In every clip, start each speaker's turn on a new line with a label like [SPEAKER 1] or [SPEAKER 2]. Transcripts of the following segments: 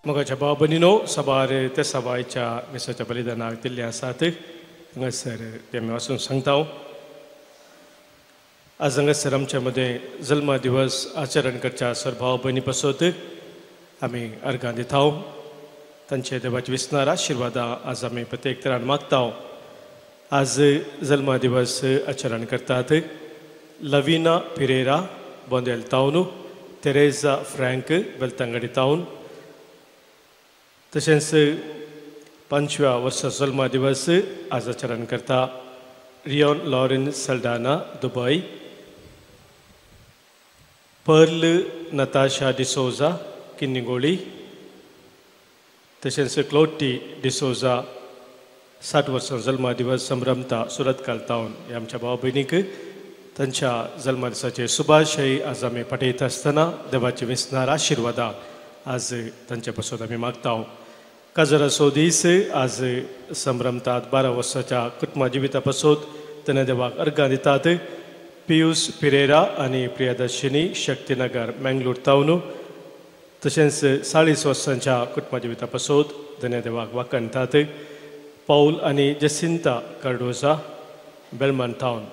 [SPEAKER 1] मोगाच्या भाव भयणीनो, सभार त्या सभायच्या मिसाच्या बलिदानाक दिल्ले आसात. हांगासर ते आमी वाचून सांगता. आज हांगासर आमच्या मदें जल्मा दिवस आचरण करच्या सर भाव भयणी पासत आमी अर्गां दिता. तांचे देवाचे विसनार आशिर्वादां आज आमी प्रत्येक तरान मागता. आज जल्मा दिवस आचरण करतात लवीना पिरेरा बोंदेल तावन, तेरेजा फ्रँक बेलतांगडी तावन, तशेंच 5व्या वर्सा जल्मा दिवस आज आचरण करता Rion Lauren Saldanha Dubai, Pearl Natasha D'Souza Kinnigoli, तशेंच क्लोटी डिसोजा 60 वर्सां जल्मा दिवस संभ्रमता सुरतकाल तावन. ह्या आमच्या भाव भयणीक तांच्या जल्मा दिसाचे शुभाशय आज आमी पाठयता आसतना देवाचे विसनार आशिर्वादां आज तांचे पासून आमी मागता. काजराचो दीस आज संभ्रमतात 12 वर्साच्या कुटुंबा जिविता पासून तेन्ना देवाक अर्गां दितात पियूस पिरेरा आनी प्रियदर्शिनी शक्तीनगर मँगलोर तावन, तशेंच 40 वर्सांच्या कुटुंबा जिविता पासून तेन्ना देवाक वाखणतात पाऊल आनी जसिंता कार्डोजा बेलमान तावन.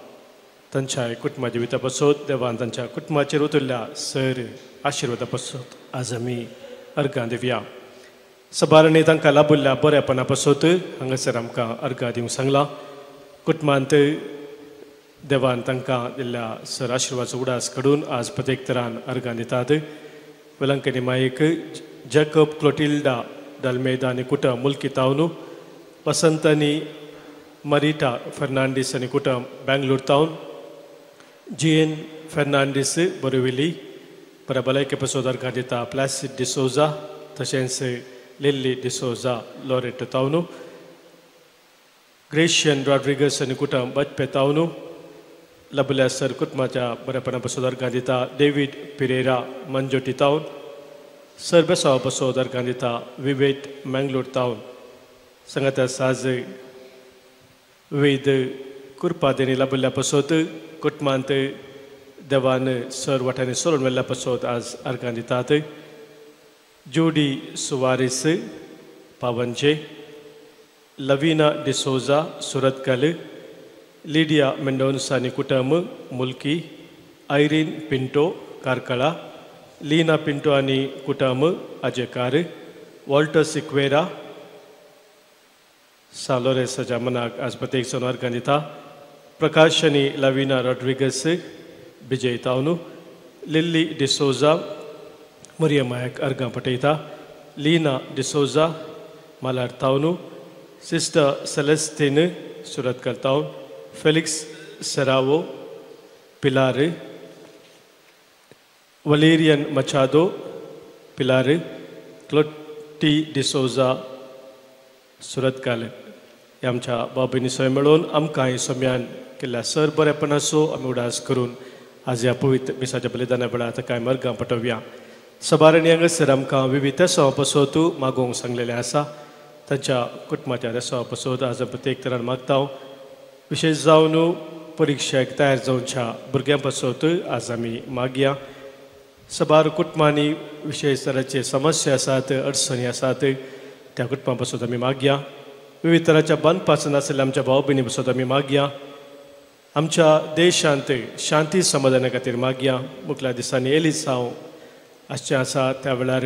[SPEAKER 1] तांच्या कुटुंबा जिविता पासून देवान तांच्या कुटुंबाचेर उतरल्या सर आशिर्वादा पासून आज आमी अर्गां दिवया. सबारांनी तांकां लाभुल्ल्या बऱ्यापणा पासून हांगासर आमकां अर्गां दिवंक सांगलां. कुटुंबांत देवान तांकां दिल्ल्या सर आशिर्वादाचो उडास काडून आज प्रत्येक तरान अर्गां दितात. वेलंकनी माईक जॅकब क्लोटिल्डा दाल्मेदा आनी कुटुंब मुल्की तावन, वसंत आनी मरिटा फर्नांडीस आनी कुटुंब बेंगलोर तावन, जीएन फर्नांडीस बोरिवली बऱ्या भलायके पासून अर्गां दिता प्लासीड डिसोजा, तशेंच लिल्ली डिसोजा लॉरेटो तावन, ग्रेशियन रॉड्रिगस आनी कुटुंब बजपे तावन, लबल्या सर कुटुंबाच्या बऱ्यापणा पासून अर्गां दिता डेवीड पिरेरा मंजोटी तावन, सर बेसावा पासून अर्गां दिता विवेक मँगलोर तावन. सांगाता साज विविध कुरपादेनी लाभल्या पासून कुटुंबांत देवान सर वाट्यांनी सोडून व्हेल्ल्या पासून आज अर्गां दितात जुडी सुवारीस पावंजे, लवीना डिसोजा सुरतकल, लिडिया मेंडोन्सा आनी कुटुंब मुल्की, आयरीन पिंटो कार्कळा, लीना पिंटो आनी कुटुंब अजेकार, वॉल्टर सिक्वेरा सालोरेसाच्या मनाक आज प्रत्येक जाण अर्गां दिता. प्रकाश आनी लवीना रॉड्रिगस विजय तावन, लिल्ली डिसोजा मरियमायक अर्गां पटयता, लीना डिसोजा मालार तावन, सिस्टर सेलेस्तीन सुरतकर तावन, फेलिक्स सेरावो पिलार, वलेरियन मचादो पिलार, क्लोटी डिसोजा सुरतकाल. ह्या आमच्या बाबींनी सय मेळोवन आमकां हे सम्यान केल्ल्या सर बरेपणाचो आमी उडास करून आज ह्या पवित्र मिसाच्या बलिदाना वेळार आतां कांय मर्गां पटोवया. सबारांनी हांगासर आमकां विविध रेसवा पासत मागोवंक सांगलेलें आसा. तांच्या कुटुंबाच्या रेसवा पासत आज प्रत्येक तरान मागता. विशेश जावन परिक्षेक तयार जावच्या भुरग्यां पासत आज आमी मागया. सबार कुटुंबांनी विशेश तराचे समस्या आसात, अडचणी आसात, त्या कुटुंबां पासत आमी मागया. विविध तराच्या बांदपाचो नासलेल्या आमच्या भाव भयणी पासत आमी मागया. आमच्या देशांत शांती समाधाना खातीर मागया. मुखल्या दिसांनी एलिसांव आसचें आसा त्या वेळार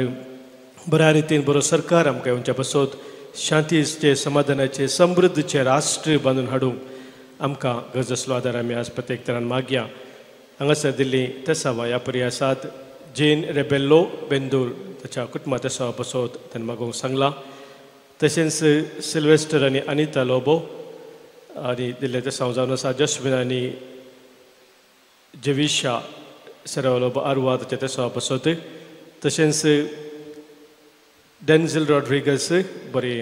[SPEAKER 1] बऱ्या रितीन बरो सरकार आमकां येवच्या पासत शांतीचे समाधानाचे समृद्धीचे राष्ट्र बांदून हाडूंक आमकां गरज आसलो आदार आमी आज प्रत्येक तरान मागया. हांगासर दिल्ली तेसावा ह्या परी आसात जेन रेबेल्लो बेंदूर ताच्या कुटुंबा तेसावा पासत ताणें मागोवंक सांगलां. तशेंच सिल्वेस्टर आनी अनिता लोबो आनी दिल्ले तेसांव जावन आसा जस्मिन आनी जेविशा सेराव लोबो आरवा ताच्या तेसावा पासत, तशेंच डेन्झिल रॉड्रिगस बरे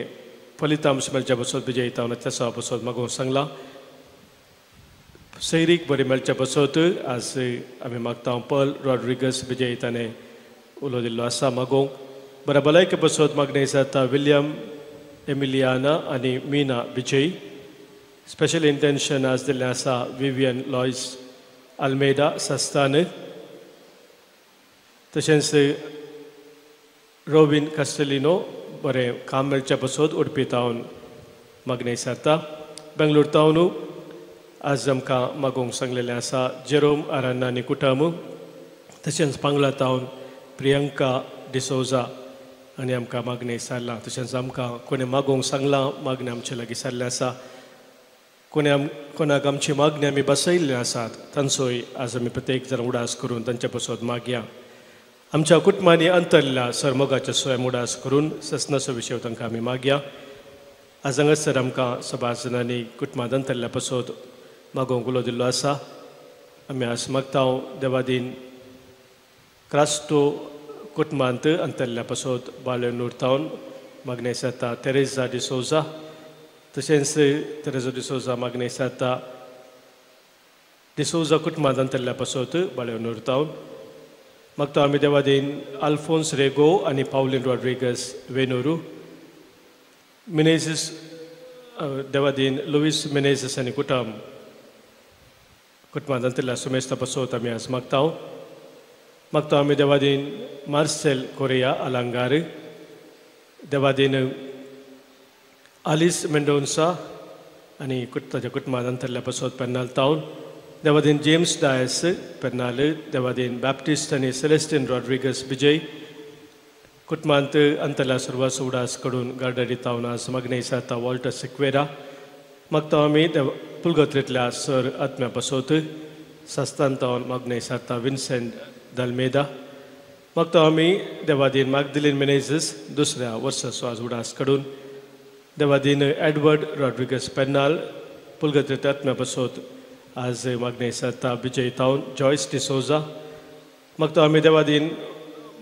[SPEAKER 1] फलितांश मेळच्या पासत विजय तावन तेसावा पासत मागोवंक सांगलां. सैरीक बरें मेळच्या पासत आज आमी मागता पर्ल रॉड्रिगस विजय ताणें उलो दिल्लो आसा मागोवंक. बऱ्या भलायके पासत मागणें जाता विल्यम एमिलियाना आनी मीना विजय. स्पेशल इंटेन्शन आज दिल्लें आसा विवियन लॉयस आल्मेडा सस्तान, तशेंच रोविन कास्टेलिनो बरें काम मेळच्या पासत उडपी तावन मागणें सारता. बेंगलोर तावन आज आमकां मागोवंक सांगलेलें आसा जेरोम आरान्ना आनी कुटुंब, तशेंच पांगला तावन प्रियंका डिसोजा आनी आमकां मागणें सारलां. तशेंच आमकां कोणें मागोवंक सांगलां मागणें आमचे लागीं सारलें आसा, कोणें कोणाक आमची मागणी आमी बसयल्ले आसात तांचोय आज आमी प्रत्येक जाण उडास करून तांच्या पासत मागया. आमच्या कुटुंबांनी अंतरल्या सरमोगाच्या स्वयं उडास करून ससनाचो विशय तांकां आमी मागया. आज हांगासर आमकां सभासदांनी कुटुंबांत अंतरल्या पासत मागोवंक उलो दिल्लो आसा. आमी आज मागता देवादीन क्रास्टो कुटुंबांत अंतरल्या पासत बाळ्ळेनूर तावन मागणें जाता तेरेजा डिसोजा, तशेंच तेरेजा डिसोजा मागणें जाता डिसोजा कुटुंबांत अंतरल्या पासत बाळ्ळेनूर तावन. मागता आमी देवादीन आल्फोन्स रेगो आनी पावलीन रॉड्रिगस वेनोरू, मिनेझीस देवादीन लुईस मिनेझीस आनी कुटुंब कुटुंबांत अंतरल्या सुमेस्ता पासत आमी आज मागता. मागता आमी देवादीन मार्सेल कोरिया अलांगार, देवादीन आलिस मेंडोन्सा आनी ताच्या कुटुंबांत अंतरल्या पासत पेन्नाल तावन, देवादीन जेम्स डायस पेन्नाल, देवादीन बॅप्टिस्ट आनी सेलेस्टीन रॉड्रिगस विजय कुटुंबांत अंतरल्या सर्वास उडास कडून गार्डरी तावन आज मागणें जाता वॉल्टर सिक्वेरा. मागता आमी देव पुलगत्रेंतल्या सर आत्म्या पासत सास्तान तावन मागणें जाता विन्सेंट दाल्मेदा. मागता आमी देवादीन मागदिलीन मिनेझीस दुसऱ्या वर्साचो आज उडास कडून, देवादीन एडवर्ड रॉड्रिगस पेन्नाल पुलगत्रेंतल्या आत्म्या पासत आज मागणें जाता विजय तावन जॉयस डिसोजा. मागता आमी देवादीन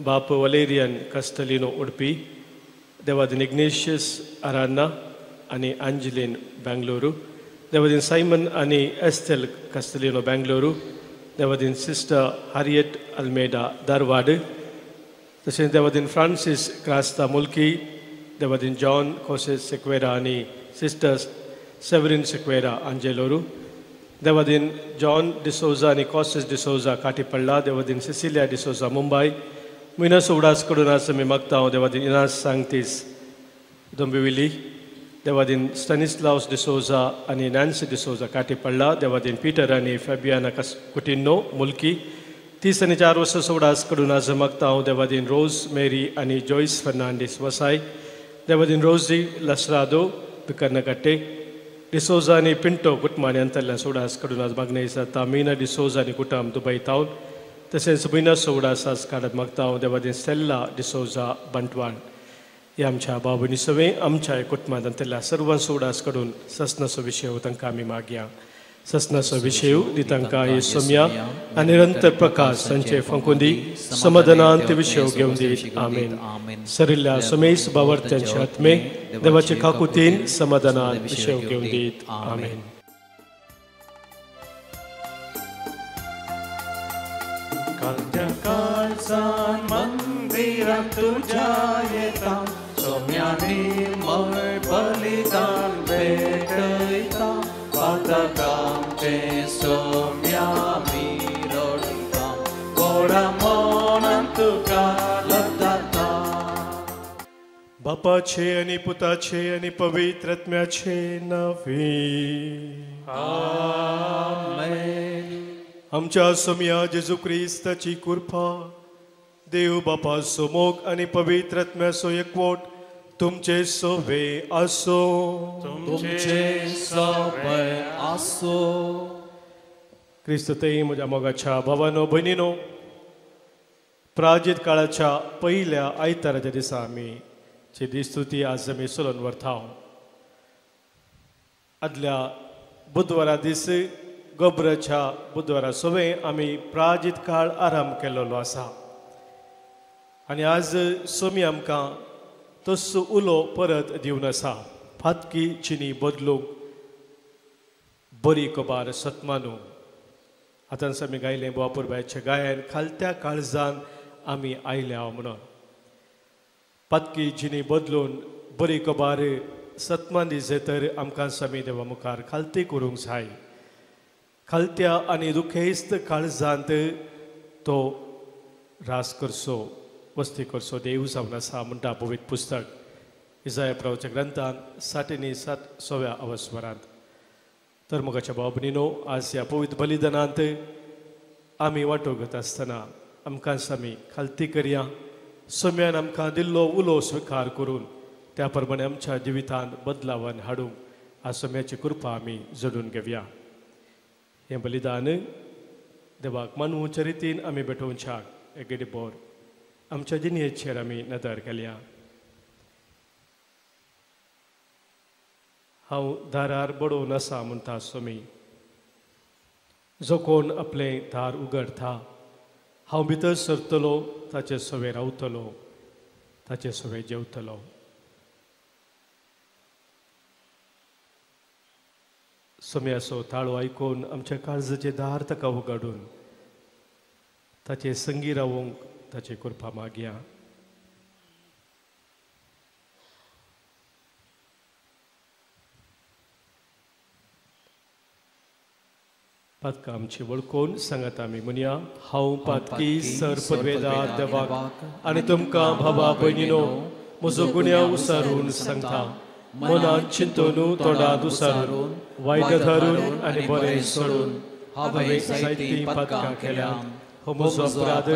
[SPEAKER 1] बाप वलेरियन कास्टलिनो उडपी, देवादीन इग्नेशियस आरान्ना आनी आंजलीन बेंगलुरू, देवादीन सायमन आनी एस्तेल कास्टलिनो बेंगलुरू, देवादीन सिस्टर हारियट अल्मेडा धारवाड, तशेंच देवादीन फ्रांसीस क्रास्ता मुल्की, देवादीन जॉन कोसेस सिक्वेरा आनी सिस्टर सेवरीन सिक्वेरा आंजेलोरू, देवादीन जॉन डिसोजा आनी कॉसेस डिसोजा काटीपल्ला, देवादीन सिसिलिया डिसोजा मुंबय. मिनस उडास कडून आज आमी मागता देवादीन इनास सांगतीस दोंबिविली, देवादीन स्टॅनिस्लावस डिसोजा आनी नॅन्सी डिसोजा काटीपल्ला, देवादीन पीटर आनी फेबियाना कुटिन्नो मुल्की. 30 आनी 4 वर्सां उडास कडून आज मागता देवादीन रोज मेरी आनी जॉयस फर्नांडीस वसाय, देवादीन रोजी लसरादो बिकर्नकट्टे, डिसोजा आनी पिंटो कुटुंबांनी अंतरल्या उडास कडून आज मागणें जाता मीना डिसोजा आनी कुटुंब दुबय तावन, तशेंच मिना उडास आज काडत मागता देवादीन स्टेल्ला डिसोजा बंटवाळ. हे आमच्या बाबुनी सवे आमच्या कुटुंबांत अंतरल्या सर्वांचो उडास कडून ससनाचो विशय तांकां आमी मागया. ससनाचो विशय दी तांकां हे सोम्या आनी निरंतर प्रकाश तांचे फंकुंदी समाधानान ते विशय घेवन दीत. आमेन. सरिल्ल्या समेस बावर्त्यांचे आत्मे देवाचे काकुतीन समाधानान विशय घेवन दीत. आमेन.
[SPEAKER 2] कालच्या काळजान मंदिरात तुझ्या येता, सोम्या निर्मळ बलिदान भेटयता, पातकांचे सोम्या मी रडटा, गोडा मनान तुका लभता.
[SPEAKER 1] बापाचे आनी पुताचे आनी पवित्र आत्म्याचे नांवे
[SPEAKER 2] आमेन.
[SPEAKER 1] आमच्या सोम्या जेजू क्रिस्ताची कृपा, देव बापाचो मोग आनी पवित्र आत्म्याचो एकवट तुमचे सोवे आसो.
[SPEAKER 2] तुमचे सोवे आसो.
[SPEAKER 1] क्रिस्ततई म्हज्या मोगाच्या भावानो भयणीनो, प्राजित काळाच्या पहिल्या आयताराच्या दिसा आमी ची स्तुती आज आमी सोलोन व्हरता. आदल्या बुधवारा दीस गोबराच्या बुधवारा सोवे आमी प्राजित काळ आराम केल्लो आसा आनी आज सोमी आमकां तस्सो उलो परत दिवन आसा. फातकी चिनी बदलूंक बरी कबार सतमानू. आतांच आमी गायलें बोवापुरबायचें गायन खालत्या काळजान आमी आयल्या म्हणून. पातकी जिणी बदलून बरी कबार सत्मान दिसे तर आमकां स्वामी देवा मुखार खालती करूंक जाय. खालत्या आनी दुखेस्त काळजांत तो रास करचो, वस्ती करचो देव जावन आसा म्हणटा पवित्र पुस्तक इजाया प्रवचन ग्रंथान 67 अवस्वरांत. तर मोगाच्या भाव भयणीनो, आज ह्या पवित्र बलिदानांत आमी वांटो घेता आसतना आमकां स्वामी खालती करया. सोम्यान आमकां दिल्लो उलो स्विकार करून त्या प्रमाणे आमच्या जिवितांत बदलावन हाडूंक आज सोम्याची कृपा आमी जोडून घेवया. हें बलिदान देवाक मानवच्या रितीन आमी भेटोवच्याक एक बोर आमच्या जिणेचेर आमी नदर घालया. हांव दारार बडोवन आसा म्हणटा स्वामी, जो कोण आपलें दार उगडता हांव भितर सरतलो, ताचे सवे रावतलो, ताचे सवे जेवतलो. सोम्याचो ताळो आयकून आमच्या काळजाचें दार ताका उगाडून ताचे संगी रावूंक ताची कृपा मागया. पातकां आमची वळखून सांगात आमी म्हणया, हांव पातकी सर पदवेदार देवाक आनी तुमकां भावा भयणीनो म्हजो गुन्यांव उसारून सांगता. मनान चिंतून तोंडांत उसारून वायट धरून आनी बरें सोडून हांवें जायतीं पातकां केल्यांत. हो म्हजो अपराध,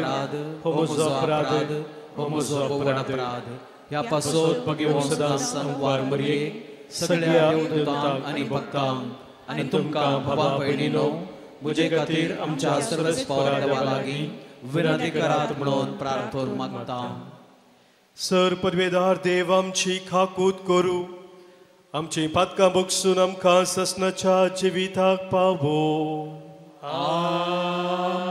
[SPEAKER 1] हो म्हजो अपराध, हो म्हजो अपराध.
[SPEAKER 2] ह्या पासत भगवंत सदां संवार मरयेक सगळ्या देवदूतांक आनी भक्तांक आनी तुमकां भावा भयणीनो म्हजे खातीर आमच्या सर्वेस्पर देवा लागीं विनंती करात म्हणून प्रार्थना मागता.
[SPEAKER 1] सर पदवेदार देव आमची खाकूत करूं, आमची पातकां बगसून आमकां ससनाच्या जिविताक पावो.
[SPEAKER 2] आमेन.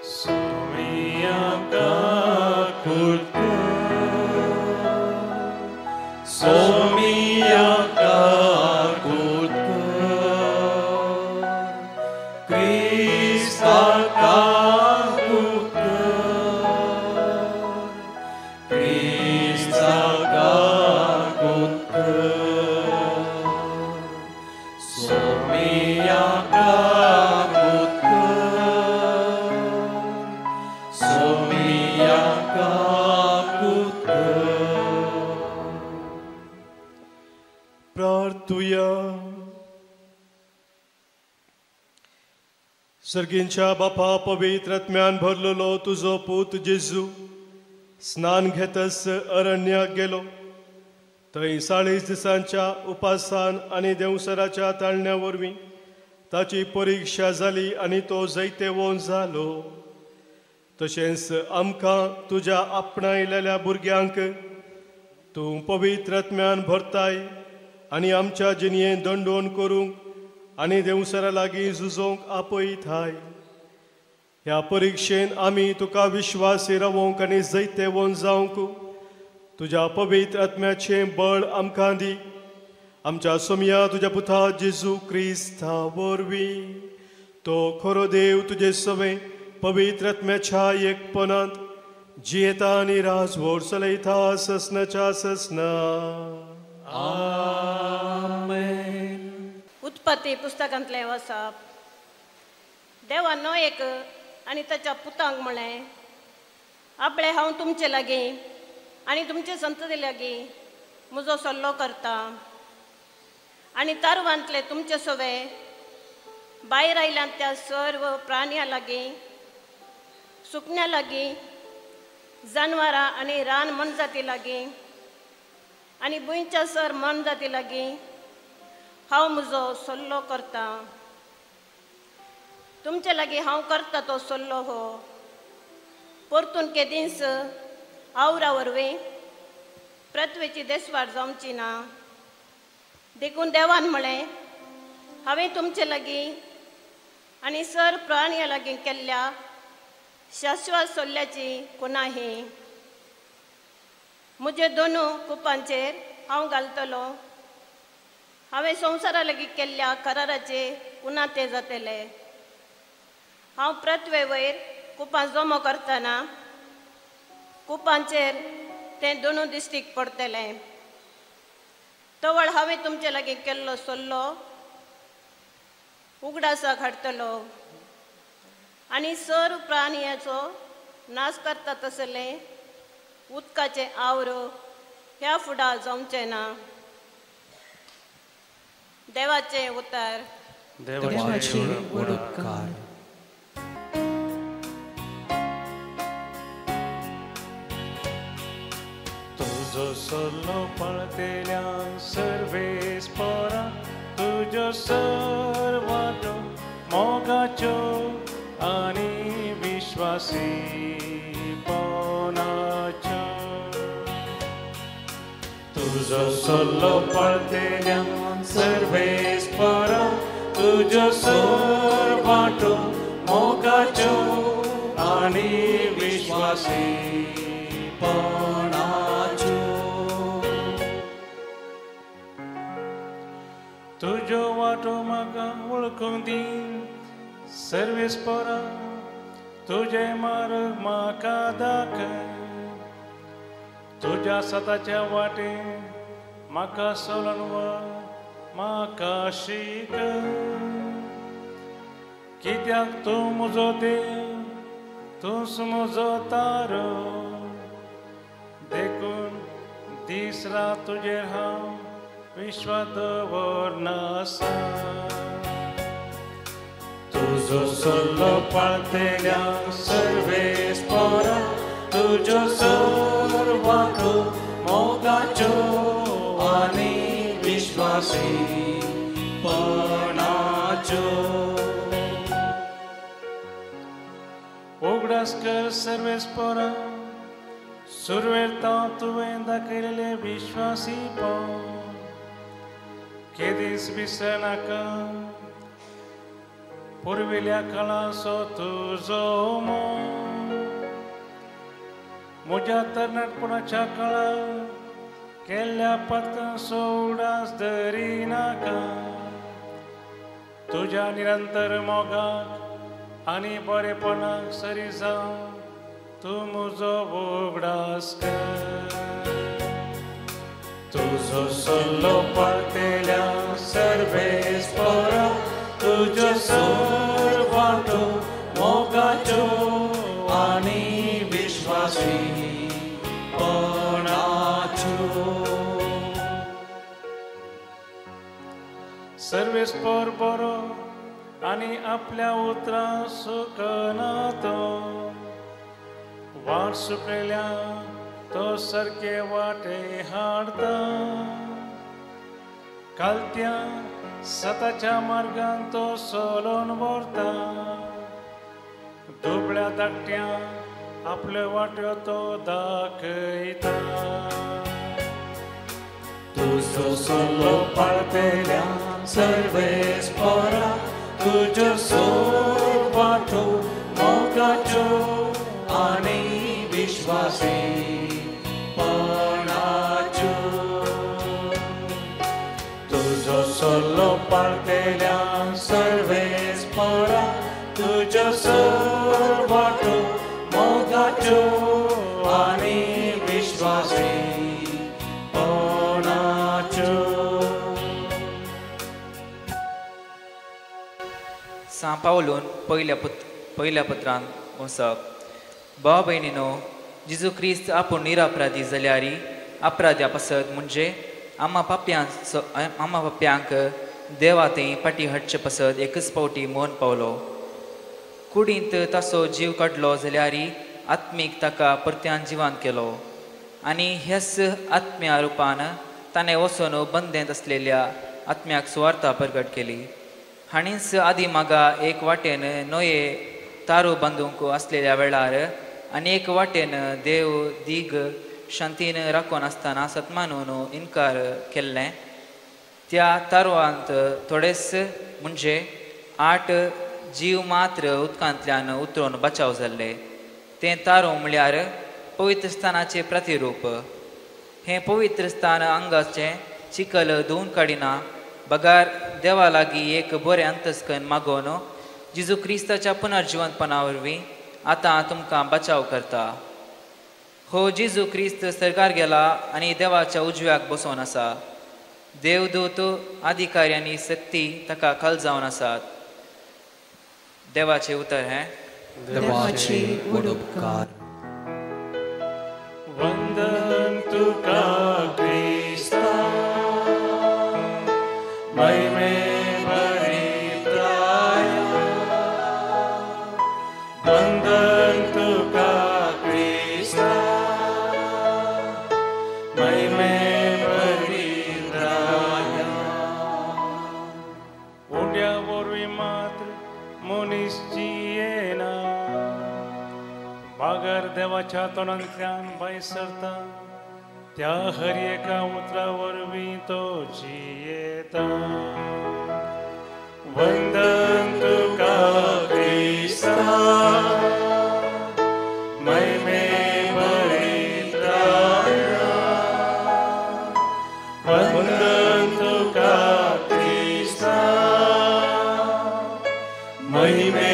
[SPEAKER 3] सोमिया काकूत कर, सोमिया काकूत कर, क्रिस्ता काकूत कर, क्रिस्ता काकूत कर, सोमिया काकूत कर, सोमिया काकूत कर.
[SPEAKER 1] प्रार्थुया. सर्गींच्या बापा, पवित्र आत्म्यान भरलेलो तुजो पूत जेजू स्नान घेतस अरण्याक गेलो. थंय 40 दिसांच्या उपासान आनी देंवसराच्या ताळण्या वरवीं ताची परिक्षा जाली आनी तो जैतेवंत जालो. तशेंच आमकां तुज्या आपणायलेल्या भुरग्यांक तूं पवित्र आत्म्यान भरताय आनी आमच्या जिणयेन दंडोवन करूंक आनी देंवसरा लागीं झुजोवंक आपयताय. ह्या परिक्षेन आमी तुका विश्वासी रावोंक आनी जैतेवंत जावंक तुज्या पवित्र आत्म्याचें बळ आमकां दी. आमच्या सोमया तुज्या पुता जेजू क्रिस्ता वरवीं तो खरो देव तुजे सवें पवित्र आत्म्याच्या एकपणांत जियेता आनी राजवोर चलयता ससनाच्या ससना.
[SPEAKER 2] आमेन.
[SPEAKER 4] उत्पत्ती पुस्तकांतलें वसप. देवान एक आनी ताच्या पुतांक म्हळें, आपले हांव तुमचे लागीं आनी तुमचे संतती लागीं म्हजो सल्लो करता आनी तारवांतले तुमचे सवे भायर आयल्यात त्या सर्व प्राण्या लागीं, सुकण्या लागीं, जानवरां आनी रान मनजाती लागीं आनी भुंयच्या सर मनजाती लागीं हांव म्हजो सल्लो करता. तुमचे लागीं हांव करता तो सल्लो हो परतून केदींच आवरा वरवीं पृथ्वेची देसवाड जावची ना. देखून देवान म्हळें, हांवें तुमचे लागीं आनी सर प्राण्या लागीं केल्ल्या शाश्वत सल्ल्याची कोणाही म्हजे दोनू कुपांचेर हांव घालतलो. हांवें संवसारा लागीं केल्ल्या कराराचे पुना ते जातले. हांव पृथ्वे वयर कुपां जमो करतना कुपांचेर तें दोनू दिश्टीक पडटलें. तवळ हांवें तुमचे लागीं केल्लो सल्लो उगडासाक हाडटलो आनी सर्व प्राणयाचो नाश करता तसलें उदकाचें आवरो ह्या फुडा जावचें ना. देवाचें उतर.
[SPEAKER 2] देवाचेर व्हड उपकार.
[SPEAKER 3] तुजो सल्लो पाळतेल्यांक सर्वेस पोरा तुज्यो सर्वाटो मोगाच्यो आनी विश्वासीपणाच्यो. तुजो सल्लो पाळतेल्यांक सर्वेस पोरा तुज्यो सर्वाटो मोगाच्यो आनी विश्वासीपणाच्यो. तुज्यो वाटो म्हाका वळखूंक दी सर्वेस पोरा तुजें मार्ग म्हाका दाखय. तुज्या सताच्या वाटे म्हाका सोलन व्हर म्हाका शिकय. कित्याक तूं म्हजो देव तूंच म्हजो तारो देखून दीस रात तुजेर हांव विश्वास दवरनासा. तुजो सल्लो पाळतेल्यांक सर्वेस पोरा तुज्यो सर्वाटो मोगाच्यो आनी विश्वासीपणाच्यो. उगडास कर सर्वेस पोरा सुरवेर तांव तुवें दाखयलेलें विश्वासीपण केदीस विसरनाका. पुर्विल्या काळाचो तुजो मोग म्हज्या तरणाटपणाच्या काळार केल्ल्या पातकांचो उगडास धरिनाका. तुज्या निरंतर मोगाक आनी बरेपणाक सरी जावं तूं म्हजो उगडास कर. तुजो सल्लो पाळतेल्यांक सर्वेस पोरा तुज्यो सर्वाटो मोगाच्यो आनी विश्वासीपणाच्यो. सर्वेस पोर बरो आनी आपल्या उतरां सुकना तो वाट सुकल्या तो सारके वाटे हाडता. कालत्या सताच्या मार्गान तो सोलोन व्हरता. दुबळ्या धाकट्या आपल्यो वाट्यो तो दाखयता. तुजो सल्लो पाळतेल्यांक सर्वेस पोरा तुज्यो सर्वाटो मोगाच्यो आनी विश्वासीपणाच्यो. तुजो सल्लो पाळतेल्यांक सर्वेस पोरा तुज्यो सर्वाटो मोगाच्यो आनी विश्वासीपणाच्यो.
[SPEAKER 5] सां पावलून पयल्या पत्रान वचप. भाव भयणीनो, जेजू क्रिस्त आपूण निरापराधी जाल्यार अपराध्या पासत म्हणजे आमा पाप्यांक देवा थंय फाटी हाडचे पासत एकच फावटी मरण पावलो. कुडींत ताचो जीव काडलो जाल्यार आत्मीक ताका परत्यान जिवान केलो आनी ह्याच आत्म्या रुपान ताणें वचून बंदेंत आसलेल्या आत्म्याक सुवार्ता प्रगट केली. हाणीच आदी मागा एक वाटेन नये तारू बांदूंक आसलेल्या वेळार आनी एक वाटेन देव दीग शांतीन राखून आसतना सतमानून इनकार केल्लें. त्या तारवांत थोडेच म्हणजे 8 जीव मात्र उदकांतल्यान उतरून बचाव जाल्ले. तें तारू म्हळ्यार पवित्र स्थानाचें प्रतिरूप. हें पवित्र स्थान आंगाचें चिखल धुवून काडिना बगार देवा लागीं एक बरें अंतस्कन मागोवन जेजू क्रिस्ताच्या पुनर्जिवंतपणा वरवीं आतां तुमकां बचाव करता. हो जेजू क्रिस्त सरकार गेला आनी देवाच्या उजव्याक बसोवन आसा. देवदूत अधिकारी आनी शक्ती ताका खाल जावन आसात. देवाचें उतर हें.
[SPEAKER 2] देवाचे व्हड उपकार.
[SPEAKER 3] वंदन तुका क्रिस्ता महिमे भरिताया, वंदन तुका क्रिस्ता महिमे भरिताया. उंड्या वरवीं मात्र मनीस जियेना, बागर देवाच्या तोंडांतल्यान भायर सरता त्या हर एका उतरा वरवीं तो जियेता. वंदन तुका क्रिस्ता महिमे भरिताया, वंदन तुका क्रिस्ता महिमे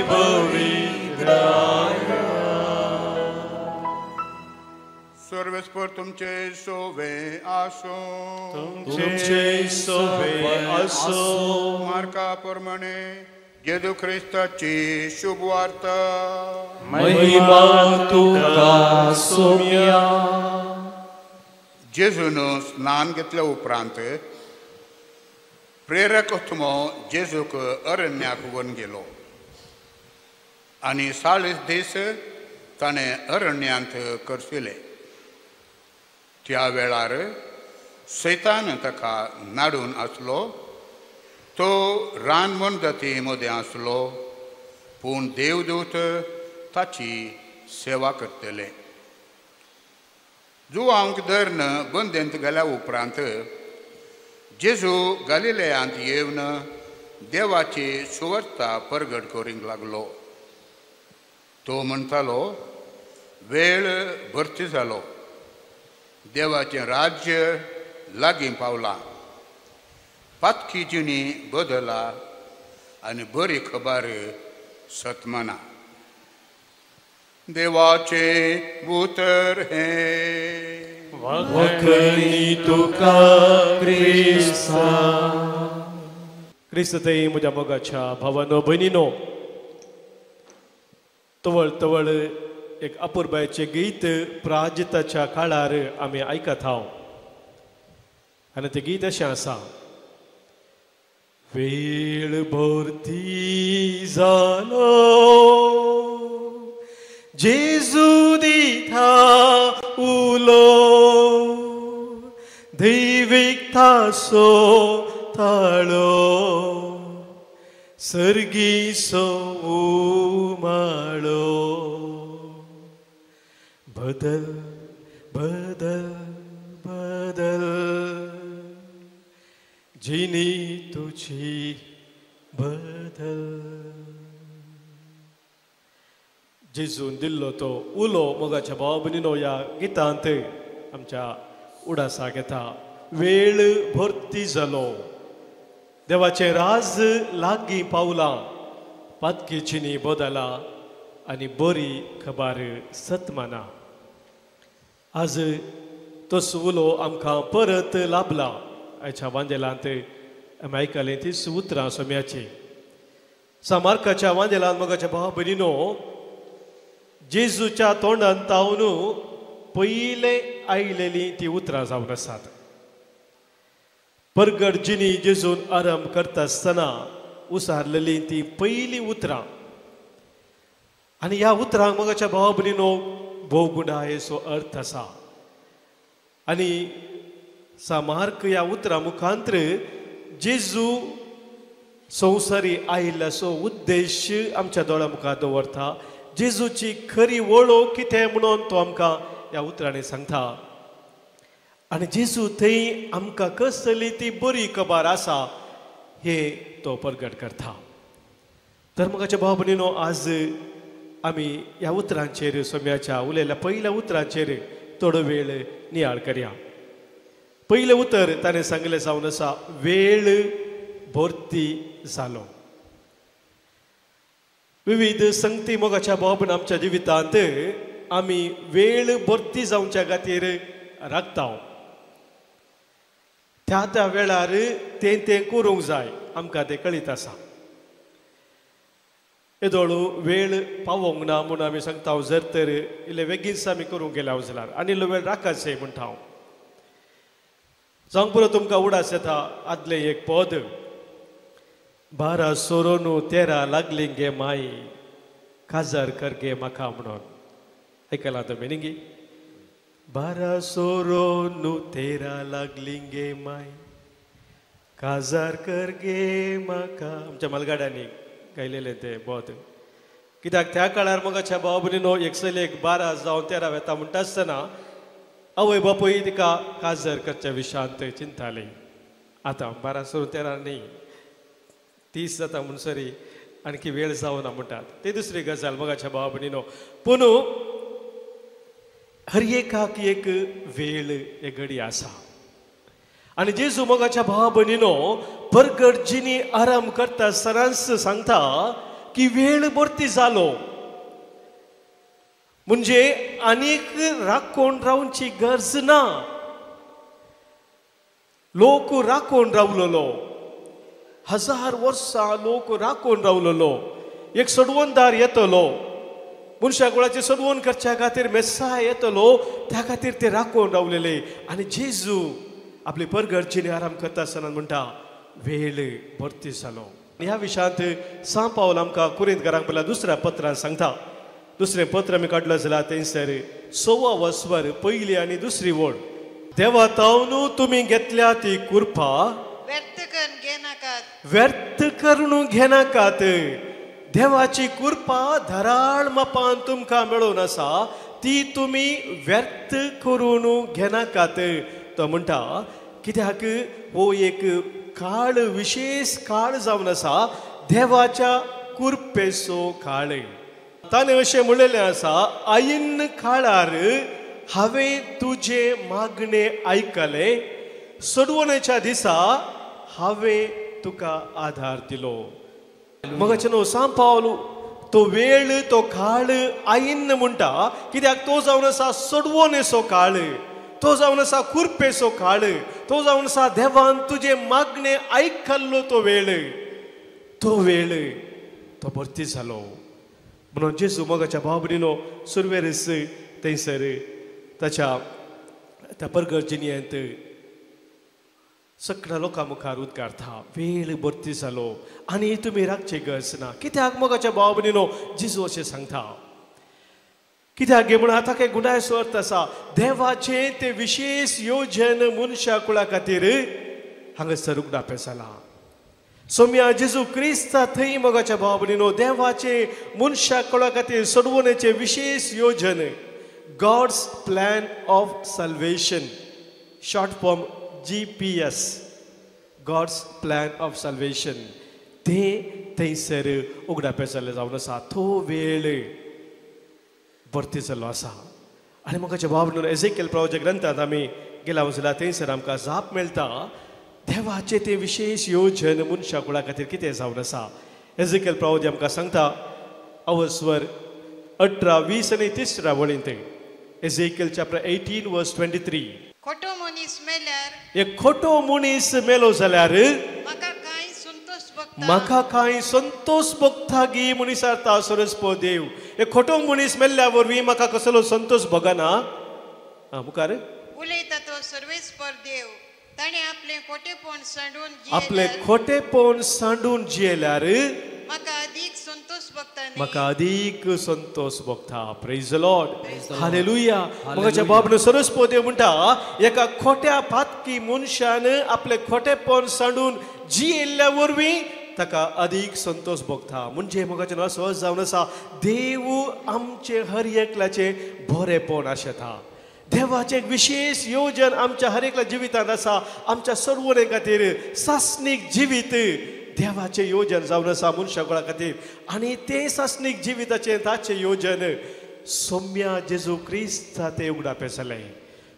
[SPEAKER 3] भरिताया.
[SPEAKER 6] सर्वेस्पर तुमचे सोवे आसो.
[SPEAKER 1] तुमचे सोवे आसो.
[SPEAKER 6] मार्का प्रमाणे जेजू ख्रिस्ताची शुभवार्ता.
[SPEAKER 2] महिमा तुका सोम्या.
[SPEAKER 6] जेजून स्नान घेतल्या उपरांत प्रेरक आत्मो जेजूक अरण्याक व्हरून गेलो आनी 40 दीस ताणें अरण्यांत करशिले. त्या वेळार सैतान ताका नाडून आसलो. तो रान मनजाती मदें आसलो, पूण देवदूत ताची सेवा करतले. जुवांक धरून बंदेंत गेल्या उपरांत जेजू गालिलेयांत येवन देवाची सुवार्ता परगट करूंक लागलो. तो म्हणटालो, वेळ भरती जालो, देवाचें राज्य लागीं पावलां, पातकी जिणी बदला आनी बरी खबर सतमाना. देवाचें उतर हें.
[SPEAKER 2] वखणी तुका क्रिस्ता.
[SPEAKER 1] क्रिस्त थंय म्हज्या मोगाच्या भावानो भयणीनो, तवळ तवळ एक अपुरबायचें गीत प्राजिताच्या काळार आमी आयकत हांव आनी तें गीत अशें आसा. वेळ भरती जालो जेजू दिता उलो, दैवीक थासो ताळो सर्गीसो उमाळो. बदल बदल बदल जिनी तुझी बदल. जेजून दिल्लो तो उलो मोगाच्या भाव भयणीनो ह्या गितांत आमच्या उडासाक येता. वेळ भरती जालो, देवाचें राज लागीं पावलां, पातकी जिणी बदला आनी बरी खबर सतमाना. आज तोच उलो आमकां परत लाभला. आयच्या वांजेलांत आमी आयकलें तीच उतरां सोम्याची. सामार्काच्या वांजेलांत मोगाच्या भाव भयणीनो जेजूच्या तोंडान तावन पयलें आयलेलीं ती उतरां जावन आसात. परगट जिणी जेजून आरंभ करता आसतना उसारलेलीं ती पयलीं उतरां. आनी ह्या उतरांक मोगाच्या भाव भयणीनो भोव गुंडायेचो अर्थ आसा. आनी सामार्क ह्या उतरां मुखांत्र जेजू संवसारी आयिल्ल्याचो उद्देश आमच्या दोळ्या मुखार दवरता. जेजूची खरी वळख कितें म्हणून तो आमकां ह्या उतरांनी सांगता. आनी जेजू थंय आमकां कसली ती बरी खबर आसा हें तो परगट करता. तर मोगाच्या भाव भयणीनो आज आमी ह्या उतरांचेर सोम्याच्या उलयल्या पयल्या उतरांचेर थोडो वेळ नियाळ करया. पयलें उतर ताणें सांगलें जावन आसा, वेळ भरती जालो. विविध संगती मोगाच्या भाव भयण आमच्या जिवितांत आमी वेळ भरती जावच्या खातीर राखता. त्या त्या वेळार तें तें करूंक जाय, आमकां तें कळीत आसा. येदोळू वेळ पावोंक ना म्हूण आमी सांगता, जर तर इल्ले बेगीनच आमी करूंक गेल्या जाल्यार आनी इल्लो वेळ राखाचे म्हणटा हांव. जावंक पुरो तुमकां उडास येता आदलें एक पद, 12 सोरोनू 13 लागली गे माई, काजार कर गे म्हाका म्हणून. आयकलां तुमी न्ही गे? 12 सोरोनू 13 लागली गे माई, काजार कर गे म्हाका. आमच्या मालगाड्यांनी गायलेलें तें बोध. कित्याक त्या काळार मोगाच्या भाव भयणीनो एक चलयेक 12 जावन 13 वेता म्हणटा आसतना आवय बापूय तिका काजर करच्या विशयांत चिंताली. आतां 12 सोडून 13 न्ही, 30 जाता म्हणसरी आणखी वेळ जावना म्हणटात. ती दुसरी गजाल मोगाच्या भाव भयणीनो. पूण हर एकाक एक वेळ एक घडी आसा. आनी जेजू मोगाच्या भावा भयणीनो परगर्जीनी आराम करता सरांस सांगता की वेळ भरती जालो, म्हणजे आनीक राखून रावची गरज ना. लोक राखून रावलेलो, 1000 वर्सां लोक राखून रावलेलो. एक सोडवणदार येतलो, मनशा कुळाची सोडवण करच्या खातीर मेस्साय येतलो, त्या खातीर ते राखून रावलेले. आनी जेजू आपली परगर्जीनी आराम करता आसतना म्हणटा वेळ भरती जालो. ह्या विशयांत सां पावल आमकां कुरिंतकारांक पयल्या दुसऱ्या पत्रान सांगता. दुसरें पत्र आमी काडलो जाल्यार थंयसर 6 वस्वर पयली आनी दुसरी वळ, देवा तावनू तुमी घेतल्या ती कृपा
[SPEAKER 7] व्यर्थ करून घेनाकात,
[SPEAKER 1] व्यर्थ करून घेनाकात. देवाची कृपा धराळ मापान तुमकां मेळून आसा, ती तुमी व्यर्थ करून घेनाकात. तो म्हणटा कित्याक हो एक काळ, विशेष काळ जावन आसा, देवाच्या कृपेचो काळ. ताणें अशें म्हणलेलें आसा, आयिन्न काळार हांवें तुजें मागणें आयकलें, सोडवण्याच्या दिसा हांवें तुका आधार दिलो. मगाचें न्हू सां पावल तो वेळ तो काळ आयिन्न म्हणटा, कित्याक तो जावन आसा सोडवणेचो काळ, तो जावन आसा कुरपेचो काळ, तो जावन आसा देवान तुजें मागणें आयकल्लो तो वेळ, तो वेळ तो भरती जालो. म्हणून जेजू मोगाच्या भाव भयणीनो सुरवेरच थंयसर ताच्या त्या परगर्जिनियेंत सगळ्या लोकां मुखार उद्गारता, वेळ भरती जालो आनी तुमी राखची गरज ना. कित्याक मोगाच्या भाव भयणीनो जेजू अशें सांगता, कित्याक गे म्हणून आतां काय गुणायचो अर्थ आसा, देवाचें तें विशेष योजन मनशा कुळा खातीर हांगासर उगडापें जालां. सोम्या जेजू क्रिस्ता थंय मोगाच्या भाव भयणीनो देवाचें मनशा कुळा खातीर सोडवण्याचें विशेष योजन, God's plan of salvation, short form GPS, God's plan of salvation, तें थंयसर उगडापें जाल्लें जावन आसा. तो वेळ भरती जाल्लो आसा. आनी मोगाच्या भाव भयणीनो एजेकियल प्रवाच्या ग्रंथांत आमी गेला जाल्यार थंयसर आमकां जाप मेळटा देवाचें तें विशेष योजन मनशा कुळा खातीर कितें जावन आसा. एजेकियल प्रवादी आमकां सांगता अवस्वर 18, 20 आनी 30 वळींत, एजेकियल चॅप्टर 18 वर्स 23,
[SPEAKER 7] खोटो मनीस मेल्यार,
[SPEAKER 1] एक खोटो मनीस मेलो जाल्यार
[SPEAKER 7] म्हाका कांय संतोष भोगता,
[SPEAKER 1] म्हाका कांय संतोष भोगता गी म्हूण विचारता सरस्पत देव. एक खोटो मनीस मेल्ल्या वरवीं म्हाका कसलो संतोष भोगना. मुखार
[SPEAKER 7] उलयता तो सर्वेस्पर देव, ताणें आपलें खोटेपण सांडून
[SPEAKER 1] आपलें खोटेपण सांडून जियेल्यार
[SPEAKER 7] म्हाका अधिक संतोष भोगता,
[SPEAKER 1] म्हाका अधिक संतोष भोगता. Praise the Lord, hallelujah. मोगाच्या बाबनो सरस्पत देव म्हणटा एका खोट्या पातकी मनशान आपलें खोटेपण सांडून जियेल्ल्या वरवीं ताका अधिक संतोष भोगता. म्हणजे मोगाचें नांव सहज जावन आसा, देव आमचें हर एकल्याचें बरेपण आशेता. देवाचें एक विशेष योजन आमच्या हर एकल्या जिवितांत आसा, आमच्या सर्वणे खातीर सासणीक जिवीत देवाचें योजन जावन आसा मनशा कुळा खातीर. आनी तें सासणीक जिविताचें ताचें योजन सोम्या जेजू क्रिस्ता तें उगडापें जालें.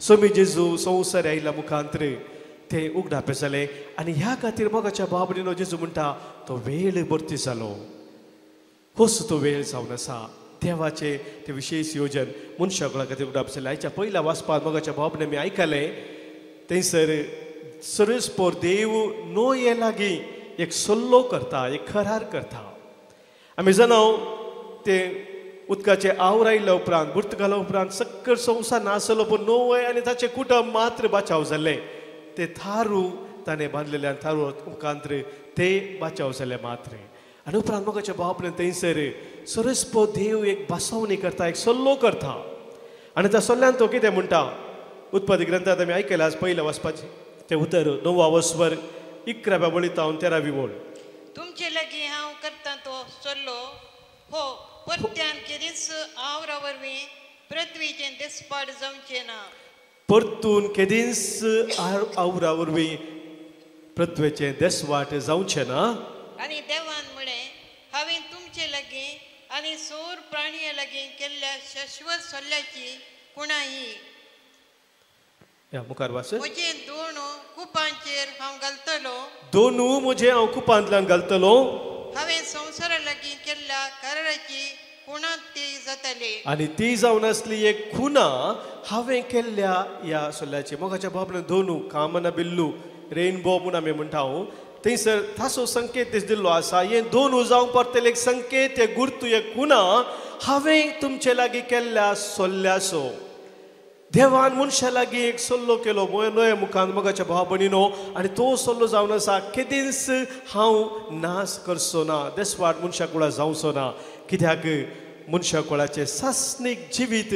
[SPEAKER 1] सोमी जेजू संवसार आयिल्ल्या मुखांतर तें उगडापें जालें. आनी ह्या खातीर मोगाच्या भाव भयणीनो जेजू म्हणटा तो वेळ भरती जालो, होच तो वेळ जावन आसा. देवाचें तें विशेश योजन मनशा कुळा खातीर उगडाप जालें. आयच्या पयल्या वाचपांत मोगाच्या भावने मी आयकलें थंयसर सर्वेस्पोर देव नोये लागीं एक सल्लो करता, एक करार करता. आमी जाणा ते उदकाचे आवर आयिल्ल्या उपरांत, बुर्तकाला उपरांत सक्कर संवसार नासलो, पूण नोवय आनी ताचें कुटुंब मात्र बाचाव जाल्लें. ते थारू ताणें बांदलेले आनी थारू मुखांत ते बाचाव जाले मात्र. आनी उपरांत मोगाच्या भावपणे थंयसर सर्वेस्पोर देव एक बसवणी करता, एक सल्लो करता. आनी त्या सल्ल्यान तो कितें म्हणटा, उत्पत्ती ग्रंथांत आमी आयकलें आज पयलें वाचपाचें तें उतर 9 वस्वर 11व्या वळींत 13वी वळ.
[SPEAKER 7] तुमचे लागीं हांव करता तो सल्लो हो परत्यान केदींच आवरा वरवीं पृथ्वीचें देसपाड जावचें ना.
[SPEAKER 1] परतून केदींच आवरा वरवीं पृथ्वेचें देसवाट जावचें ना.
[SPEAKER 7] आनी देवान म्हळें, हांवें तुमचे लागीं आनी सोर प्राणये लागीं केल्ल्या शाश्वत सल्ल्याची कुणा ही.
[SPEAKER 1] मुखार वाच.
[SPEAKER 7] म्हजें दोन कुपांचेर हांव घालतलो,
[SPEAKER 1] दोनू म्हजें हांव कुपांतल्यान घालतलो.
[SPEAKER 7] हांवें संवसारा लागीं केल्ल्या कराराची खुणा ती जातली.
[SPEAKER 1] आनी ती जावन आसली एक खुणा हांवें केल्ल्या ह्या सल्ल्याची. मोगाच्या बाबन दोनू कामना बिल्लू रेनबो म्हूण आमी म्हणटा थंयसर ताचो संकेत दिल्लो आसा. हे दोनू जावंक परतले एक संकेत, एक गुर्तू, एक खुणा हांवें तुमचे लागीं केल्ल्या सल्ल्याचो. देवान मनशा लागीं एक सल्लो केलो नोये मुखान मोगाच्या भाव भयणीनो, आनी तो सल्लो जावन आसा केदींच हांव नाश करचो ना, देसवाट मनशा कुळा जावचो ना. कित्याक मनशा कुळाचें सासणीक जिवीत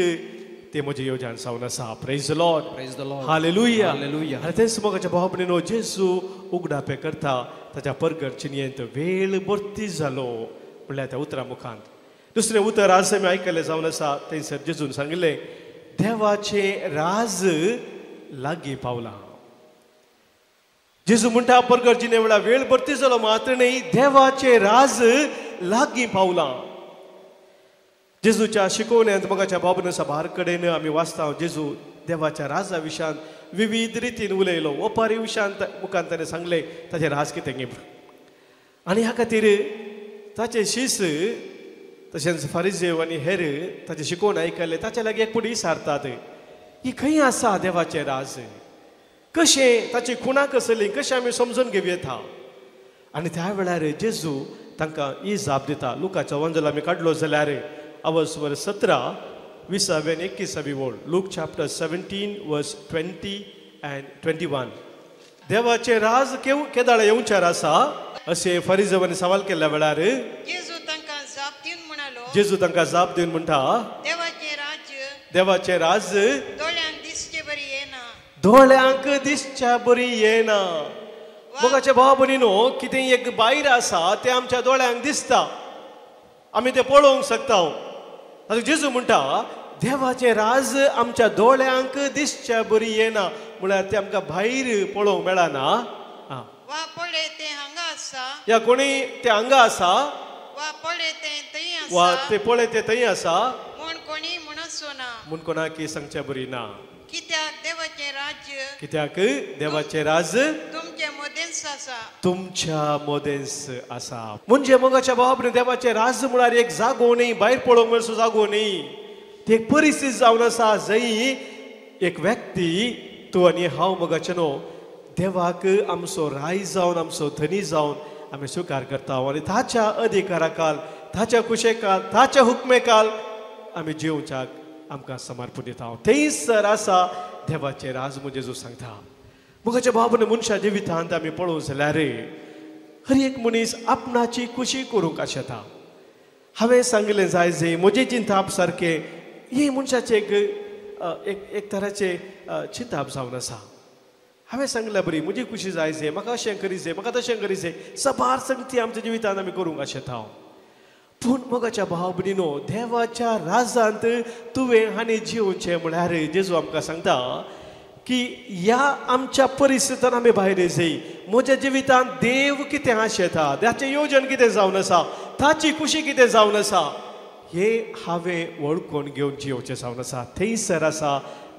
[SPEAKER 1] तें म्हजें योजन जावन आसा. Praise the Lord,
[SPEAKER 2] praise the Lord,
[SPEAKER 1] hallelujah,
[SPEAKER 2] hallelujah.
[SPEAKER 1] आनी तेंच मोगाच्या भाव भयणीनो जेजू उगडापें करता ताच्या परगट चिनयेंत वेळ भरती जालो म्हणल्यार त्या उतरा मुखांत. दुसरें उतर आज आमी आयकलें जावन आसा थंयसर जेजून सांगिल्लें देवाचें राज लागीं पावलां. जेजू म्हणटा परगट जिणे वेळार वेळ भरती जालो मात्र न्हय, देवाचें राज लागीं पावलां. जेजूच्या शिकोवण्यांत मोगाच्या बाबून साबार कडेन आमी वाचता जेजू देवाच्या राजा विशयांत विविध रितीन उलयलो. ओपारी विशयांत मुखान ताणें सांगलें ताचें राज कितें गे. आनी ह्या खातीर ताचे शीस तशेंच फारिजेव आनी हेर ताचें शिकोवन आयकलें ताच्या लागीं एक पुडी सारतात, ही खंय आसा देवाचें राज, कशें ताची खुणा कसली, कशें आमी समजून घेवं येता. आनी त्या वेळार जेजू तांकां ही जाप दिता. लुकाचो वंजल आमी काडलो जाल्यार अवस्वर 17 20वी आनी 21वी वळ, लूक चॅप्टर 17 वर्स 20 and 21. देवाचें राज केदाळ येवच्यार आसा अशें फारिजेवांनी सवाल केल्ल्या वेळार जेजू तांकां जाप दिवन म्हणटा, देवाचें राज
[SPEAKER 7] दोळ्यांक दिसचे बरी येना,
[SPEAKER 1] दोळ्यांक दिसच्या बरी येना. मोगाच्या भाव भयणीनो, कितें एक भायर आसा तें आमच्या दोळ्यांक दिसता, आमी तें पळोवंक शकता. आतां जेजू म्हणटा देवाचें राज आमच्या दोळ्यांक दिसच्या बरी येना, म्हळ्यार तें आमकां भायर पळोवंक मेळना.
[SPEAKER 7] वा पळय तें हांगा आसा,
[SPEAKER 1] या कोणी तें हांगा आसा,
[SPEAKER 7] वा पळय तें थंय आसा,
[SPEAKER 1] वा ते पळय तें थंय आसा
[SPEAKER 7] म्हूण कोणी म्हणचो ना,
[SPEAKER 1] म्हूण कोणाक सांगच्या बरी ना.
[SPEAKER 7] कित्याक देवाचें राज्य,
[SPEAKER 1] कित्याक देवाचें राज
[SPEAKER 7] तुमच्या मदेंच आसा,
[SPEAKER 1] तुमच्या मदेंच आसा. म्हणजे मोगाच्या भावान देवाचें राज म्हळ्यार एक जागो न्ही, भायर पळोवंक मेळचो जागो न्ही, ती एक परिस्थिती जावन आसा जंय एक व्यक्ती तूं आनी हांव मोगाचें न्हू देवाक आमचो राय जावन आमचो धनी जावन आमी स्विकार करता आनी ताच्या अधिकाराकाल, ताच्या कुशेकाल, ताच्या हुकमेकाल आमी जिवच्याक आमकां समर्पण दिता. थंयसर आसा देवाचें राज म्हूण जेजू सांगता. मोगाच्या बाबून मनशा जिवितांत आमी पळोवंक जाल्यार हर एक मनीस आपणाची खुशी करूंक आशेता. हांवें सांगलें जाय जे म्हजें चिंताप सारकें हें मनशाचें एक एक तराचें चिंताप जावन आसा. हांवें सांगलें बरी म्हजी खुशी जाय जे, म्हाका अशें करी जाय, म्हाका तशें करी जाय, साबार संगती आमच्या जिवितांत आमी करूंक आशेता. पूण मोगाच्या भाव भयणीनो, देवाच्या राजांत तुवें आनी जिवचें म्हळ्यार जेजू आमकां सांगता की ह्या आमच्या परिस्थितीन आमी भायर येयी. म्हज्या जिवितांत देव कितें आशेता, ताचें योजन कितें जावन आसा, ताची खुशी कितें जावन आसा, हें हांवें वळखून घेवन जियोवचें जावन आसा. थंयसर आसा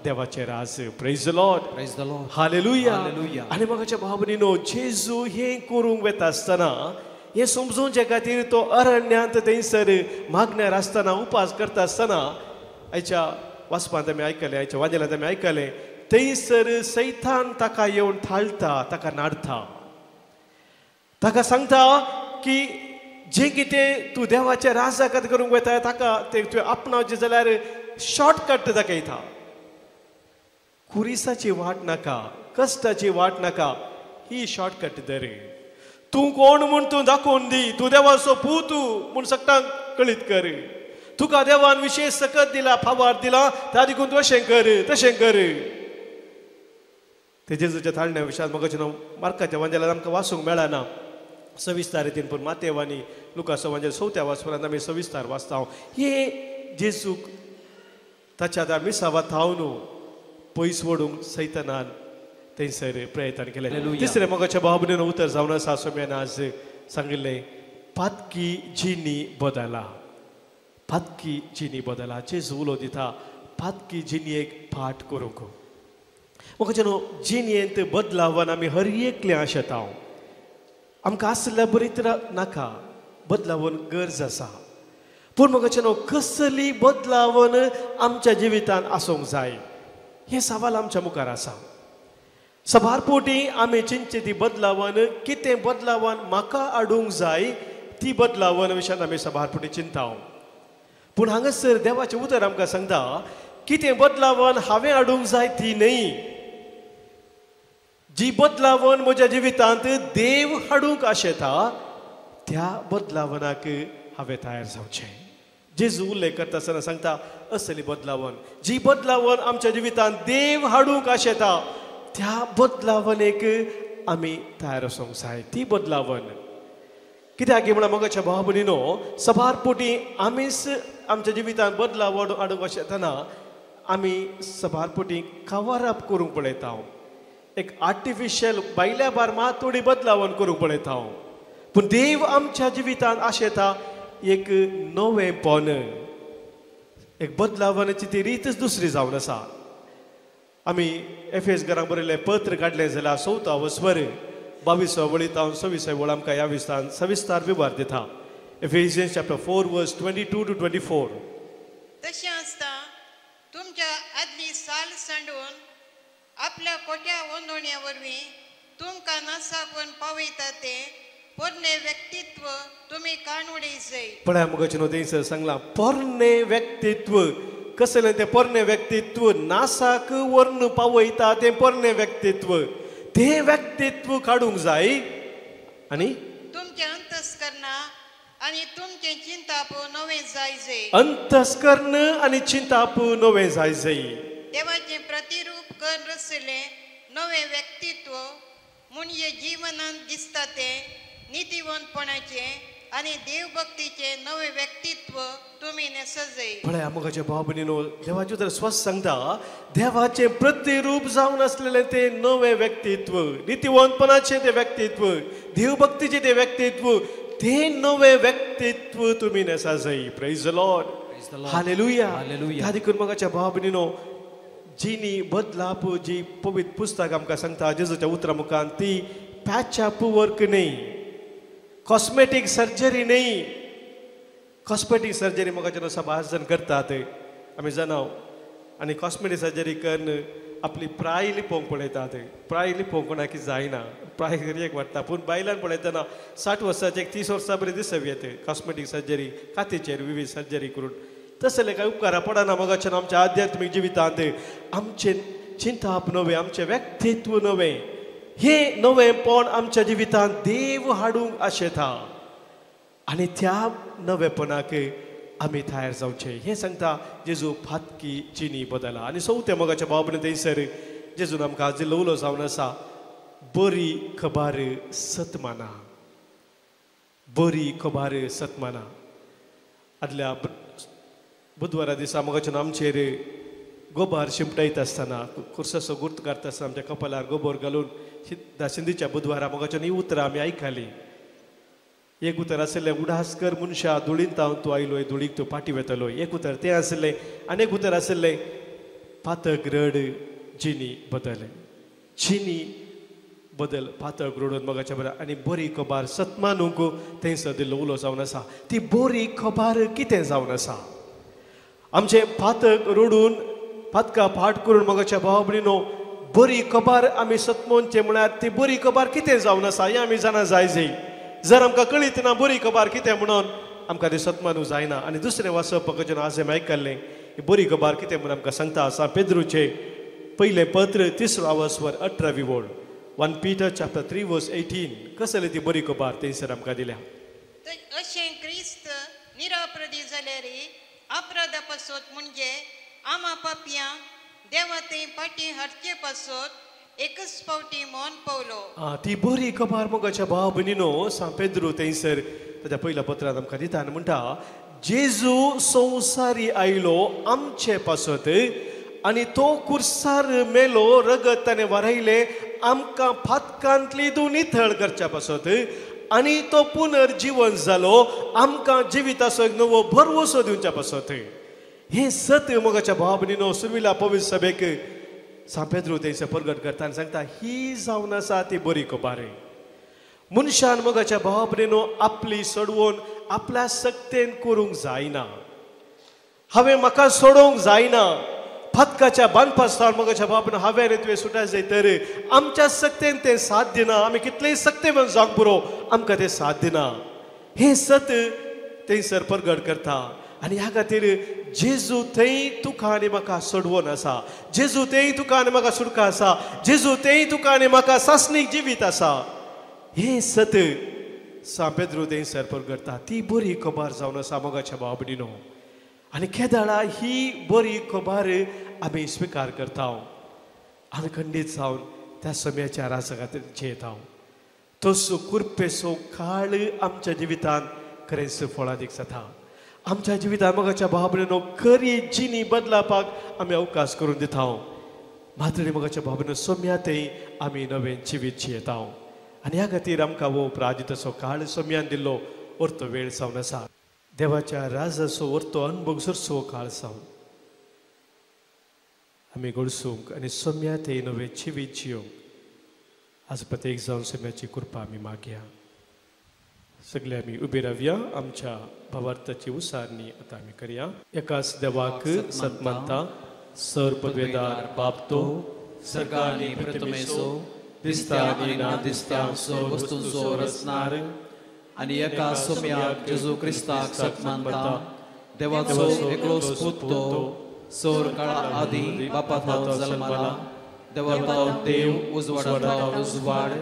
[SPEAKER 1] देवाचें राज. Praise the Lord,
[SPEAKER 2] praise the Lord,
[SPEAKER 1] hallelujah,
[SPEAKER 2] hallelujah.
[SPEAKER 1] आनी मोगाच्या भाव भयणीनो, जेजू हें करूंक वता आसतना हें समजोवचे खातीर तो अरण्यांत थंयसर मागण्यार आसतना उपास करता आसतना आयच्या वाचपांत आमी आयकलें, आयच्या वाजेलांत आमी आयकलें, थंयसर सैतान ताका येवन थाळटा, ताका नाडता, ताका सांगता की जें कितें तूं देवाच्या राजा खातीर करूंक वता ताका तें तुवें आपणावचें जाल्यार शॉर्टकट दाखयता. कुरिसाची वाट नाका, कश्टाची वाट नाका, ही शॉर्टकट धर. तूं कोण म्हूण तूं दाखोवन दी, तूं देवाचो पूत म्हूण सगळ्यांक कळीत कर. तुका देवान विशेश सकत दिला, फावार दिला, त्या देखून तूं अशें कर तशें कर. ते जेजूच्या थाळण्या विशयान म्हाका मार्काच्या वांजेलान आमकां वाचूंक मेळना सविस्तार रितीन, पूण मातेव आनी लुकासो वांजेल चवथ्या वाचपरांत आमी सविस्तार वाचता. हे जेजूक ताच्या त्या मिसावा थावन पयस वडूंक सैतानान थंयसर प्रयत्न केले. तिसरें मोगाच्या भाव उतर जावन आसा सोम्यान आज सांगिल्लें, पातकी जिणी बदला, पातकी जिणी बदला. जेजू उलो दिता पातकी जिणयेक फाट करूंक. मोगाच्या न्हू जिणयेंत बदलावन आमी हर एकलें आशेता. आमकां आसल्या बरी नाका, बदलावन गरज आसा. पूण मोगाच्या न्हू कसली बदलावन आमच्या जिवितांत आसूंक जाय हें सवाल आमच्या मुखार आसा. सबार पोटी आमी चिंतचे ती बदलावन कितें बदलावन म्हाका हाडूंक जाय ती बदलावन विशयान आमी सबार पोटी चिंता. पूण हांगासर देवाचें उतर आमकां सांगता कितें बदलावन हांवें हाडूंक जाय ती न्हय, जी बदलावन म्हज्या जिवितांत देव हाडूंक आशेता त्या बदलावनाक हांवें तयार जावचें. जेजू उल्लेख करता आसतना सांगता असली बदलावन, जी बदलावन आमच्या जिवितांत देव हाडूंक आशेता त्या बदलावनेक आमी तयार आसूंक जाय. ती बदलावन कित्याक म्हणल्यार मोगाच्या भाव भयणीनो सबार पोटी आमीच आमच्या जिवितांत बदलावन हाडूंक आशेतना आमी सबार पोटी कवर अप करूंक पळयता. एक आर्टिफिशियल भायल्या भार मात थोडी बदलावन करूंक पळयता. पूण देव आमच्या जिवितांत आशेता एक नवेंपण, एक बदलावनाची ती रीतच दुसरी जावन आसा. आमी एफएस घरांक बरयलें पत्र काडलें जाल्यार चवथो वस्वर 22 वळी तावन 26 वळ आमकां ह्या विस्तार सविस्तार विवर दिता. Ephesians chapter 4 verse 22 to 24.
[SPEAKER 7] तशें आसता तुमच्या आदली साल सांडून आपल्या खोट्या वंदोण्या वरवीं तुमकां नासाकून पावयता ते पोरणे व्यक्तित्व तुमी काण उडय जाय.
[SPEAKER 1] पळय मोगाचे न्हू थंयसर सांगलां पोरणे व्यक्तित्व. कसलें तें पोरणे व्यक्तित्व? नासाक व्हरून पावयता तें पोरणे व्यक्तित्व. तें व्यक्तित्व काडूंक जाय आनी
[SPEAKER 7] तुमचें अंतस्कर्ण आनी तुमचें चिंताप नवें जाय जाय.
[SPEAKER 1] अंतस्कर्ण आनी चिंताप नवें जाय जाय.
[SPEAKER 7] देवाचें प्रतिरूप कर रचलें नवें व्यक्तित्व म्हणजे जिवनांत दिसता तें नितीवंतपणाचें आनी देवभक्तीचें नवें व्यक्तित्व तुमी न्हेसजय.
[SPEAKER 1] पळय मोगाचे भाव भयणीनो देवाचें उतर स्पश्ट सांगता देवाचें प्रतिरूप जावन आसलेलें तें नवें व्यक्तित्व, नितीवंतपणाचें तें व्यक्तित्व, देवभक्तीचें तें व्यक्तित्व, तें नवें व्यक्तित्व तुमी न्हेसजय. Praise the Lord, hallelujah. त्या देखून मोगाच्या भाव भयणीनो जिनी बदलाप जी पवित्र पुस्तक आमकां सांगता जेजूच्या उतरां मुखान ती पॅच अप वर्क न्हय, कॉस्मेटीक सर्जरी न्हय. कॉस्मेटीक सर्जरी मोगाचे सबार जण करतात आमी जाणाव. आनी कॉस्मेटीक सर्जरी करून आपली प्राय लिपोवंक पळयतात. प्राय लिपोवंक कोणाक जायना, प्राय एक वाडटा. पूण बायलान पळयतना 60 वर्सांचे 30 वर्सां बरी दिसप येता कॉस्मेटीक सर्जरी कातीचेर विवीध सर्जरी करून. तसले कांय उपकारा पडना मोगाच्यान आमच्या आध्यात्मीक जिवितांत. आमचें चिंताप नवें, आमचें व्यक्तित्व नवें, हें नवेंपण आमच्या जिवितांत देव हाडूंक आशेता आनी त्या नवेपणाक आमी तयार जावचें हें सांगता जेजू फातकी जिणी बदला. आनी चवथें मोगाच्या भाव भयणी थंयसर जेजून आमकां दिल्लो उलो जावन आसा बरी खबर सतमाना, बरी खबर सतमाना. आदल्या बुधवारा दिसा मोगाच्या आमचेर गोबर शिंपटायता आसतना खुर्साचो गुर्त काडटा आसतना आमच्या कपालार गोबर घालून दाशिंदीच्या बुधवारा मोगाच्या ही उतरां आमी आयकलीं. एक उतर आशिल्लें उडास कर मनशा धुळींत हांव तूं आयलोय धुळीक तूं पाटी वेतलो. एक उतर तें आशिल्लें. आनी एक उतर आशिल्लें पातक रड जिणी बदल, जिणी बदल पातक रोडून मोगाच्या बरें आनी बरी खबर सतमानूंक थंयसर दिल्लो उलो जावन आसा. ती बरी खबर कितें जावन आसा? आमचें पातक रोडून पातका फाट करून मोगाच्या भाव भयणीनो बरी खबर आमी सतमोनचें म्हळ्यार ती बरी खबर कितें जावन आसा हें आमी जाणा जाय जाय. जर आमकां कळीत ना बरी खबर कितें म्हणून आमकां तें सतमानू जायना. आनी दुसरें वाचप मोगाचें आज आमी आयकल्लें ही बरी खबर कितें म्हणून आमकां सांगता आसा पेद्रूचें पयलें पत्र 3 आवासवर 18वी ओळ 1 Peter chapter 3 verse 18. कसली ती बरी खबर थंयसर आमकां दिल्या.
[SPEAKER 7] अशें क्रिस्त निरापराधी जाल्यार अपराधा पासत म्हणजे आमा पापयां देवा थंय फाटीं हाडचे पासत एकच फावटी मन पावलो.
[SPEAKER 1] ती बरी खबर मोगाच्या भाव भयणीनो सांत पेद्रू थंयसर ताच्या पयल्या पत्रांत आमकां दिता आनी म्हणटा जेजू संवसारी आयलो आमचे पासत आनी तो कुर्सार मेलो रगत ताणें वारयलें आमकां फातकांतली तूं निथळ करच्या पासत आनी तो पुनर्जिवन जालो आमकां जिविताचो एक नवो भरवसो दिवच्या पासत. हें सत मोगाच्या भाव भयणीनो सुर्विला पवित्र सभेक सांत पेद्रू थंयसर प्रगट करता आनी सांगता ही जावन आसा ती बरी खबर. मनशान मोगाच्या भाव भयणीनो आपली सोडवून आपल्या सक्तेन करूंक जायना. हांवें म्हाका सोडोवंक जायना. फातकाच्या बांदपास्तार मोगाच्या भाव भयणीनो हांवें आनी तुवें सुटा जाय तर आमच्या सक्तेन तें साथ दिना. आमी कितलेय सक्ते जावंक पुरो आमकां तें साथ दिना. हें सत थंयसर प्रगट करता आनी ह्या खातीर जेजू थंय तुका आनी म्हाका सोडवून आसा. जेजू थंय तुका आनी म्हाका सुटका आसा. जेजू थंय तुका आनी म्हाका सासणीक जिवीत आसा. हें सत सांत पेद्रू थंयसर प्रगटता. ती बरी खबर जावन आसा मोगाच्या भाव भयणीनो. आनी केदाळा ही बरी खबर आमी स्विकार करता. आमी खंडीत जावन त्या समयाच्या राजा खातीर जियेता. तसो कुरपेसो काळ आमच्या जिवितांत खरेंच फळादीक जाता. आमच्या जिवितांत मोगाच्या भाव भयणीनो खरी जिणी बदलापाक आमी अवकाश करून दिता. मातडी मोगाच्या भाव भयणीनो सोम्या थंय आमी नवें जिवीत जियेता. आनी ह्या खातीर आमकां हो प्राजिताचो काळ सोम्यान दिल्लो अर्थ वेळ जावन आसा. देवाच्या राजाचो वर्तो अनुभव सरसो काळ जावन आमी घडसूंक आनी सोम्या थंय नवें जिवीत जियोंक आज प्रत्येक जावन सोम्याची कृपा आमी मागया. सगळे आमी उबे रावया. आमच्या भावार्थाची उसारणी आतां आमी करया. एकाच देवाक सत मानता सर पदवेदार बाप तो
[SPEAKER 2] सर्गा आनी पृथ्वेचो दिसता आनी ना दिसता सर्व वस्तूंचो रचणार आनी एका सोम्याक जेजू क्रिस्ताक सत मानता देवाचो एकलोच पूत तो सर काळा आदी बापा थावन जल्मला देवा थावन देव उजवाडा थावन उजवाड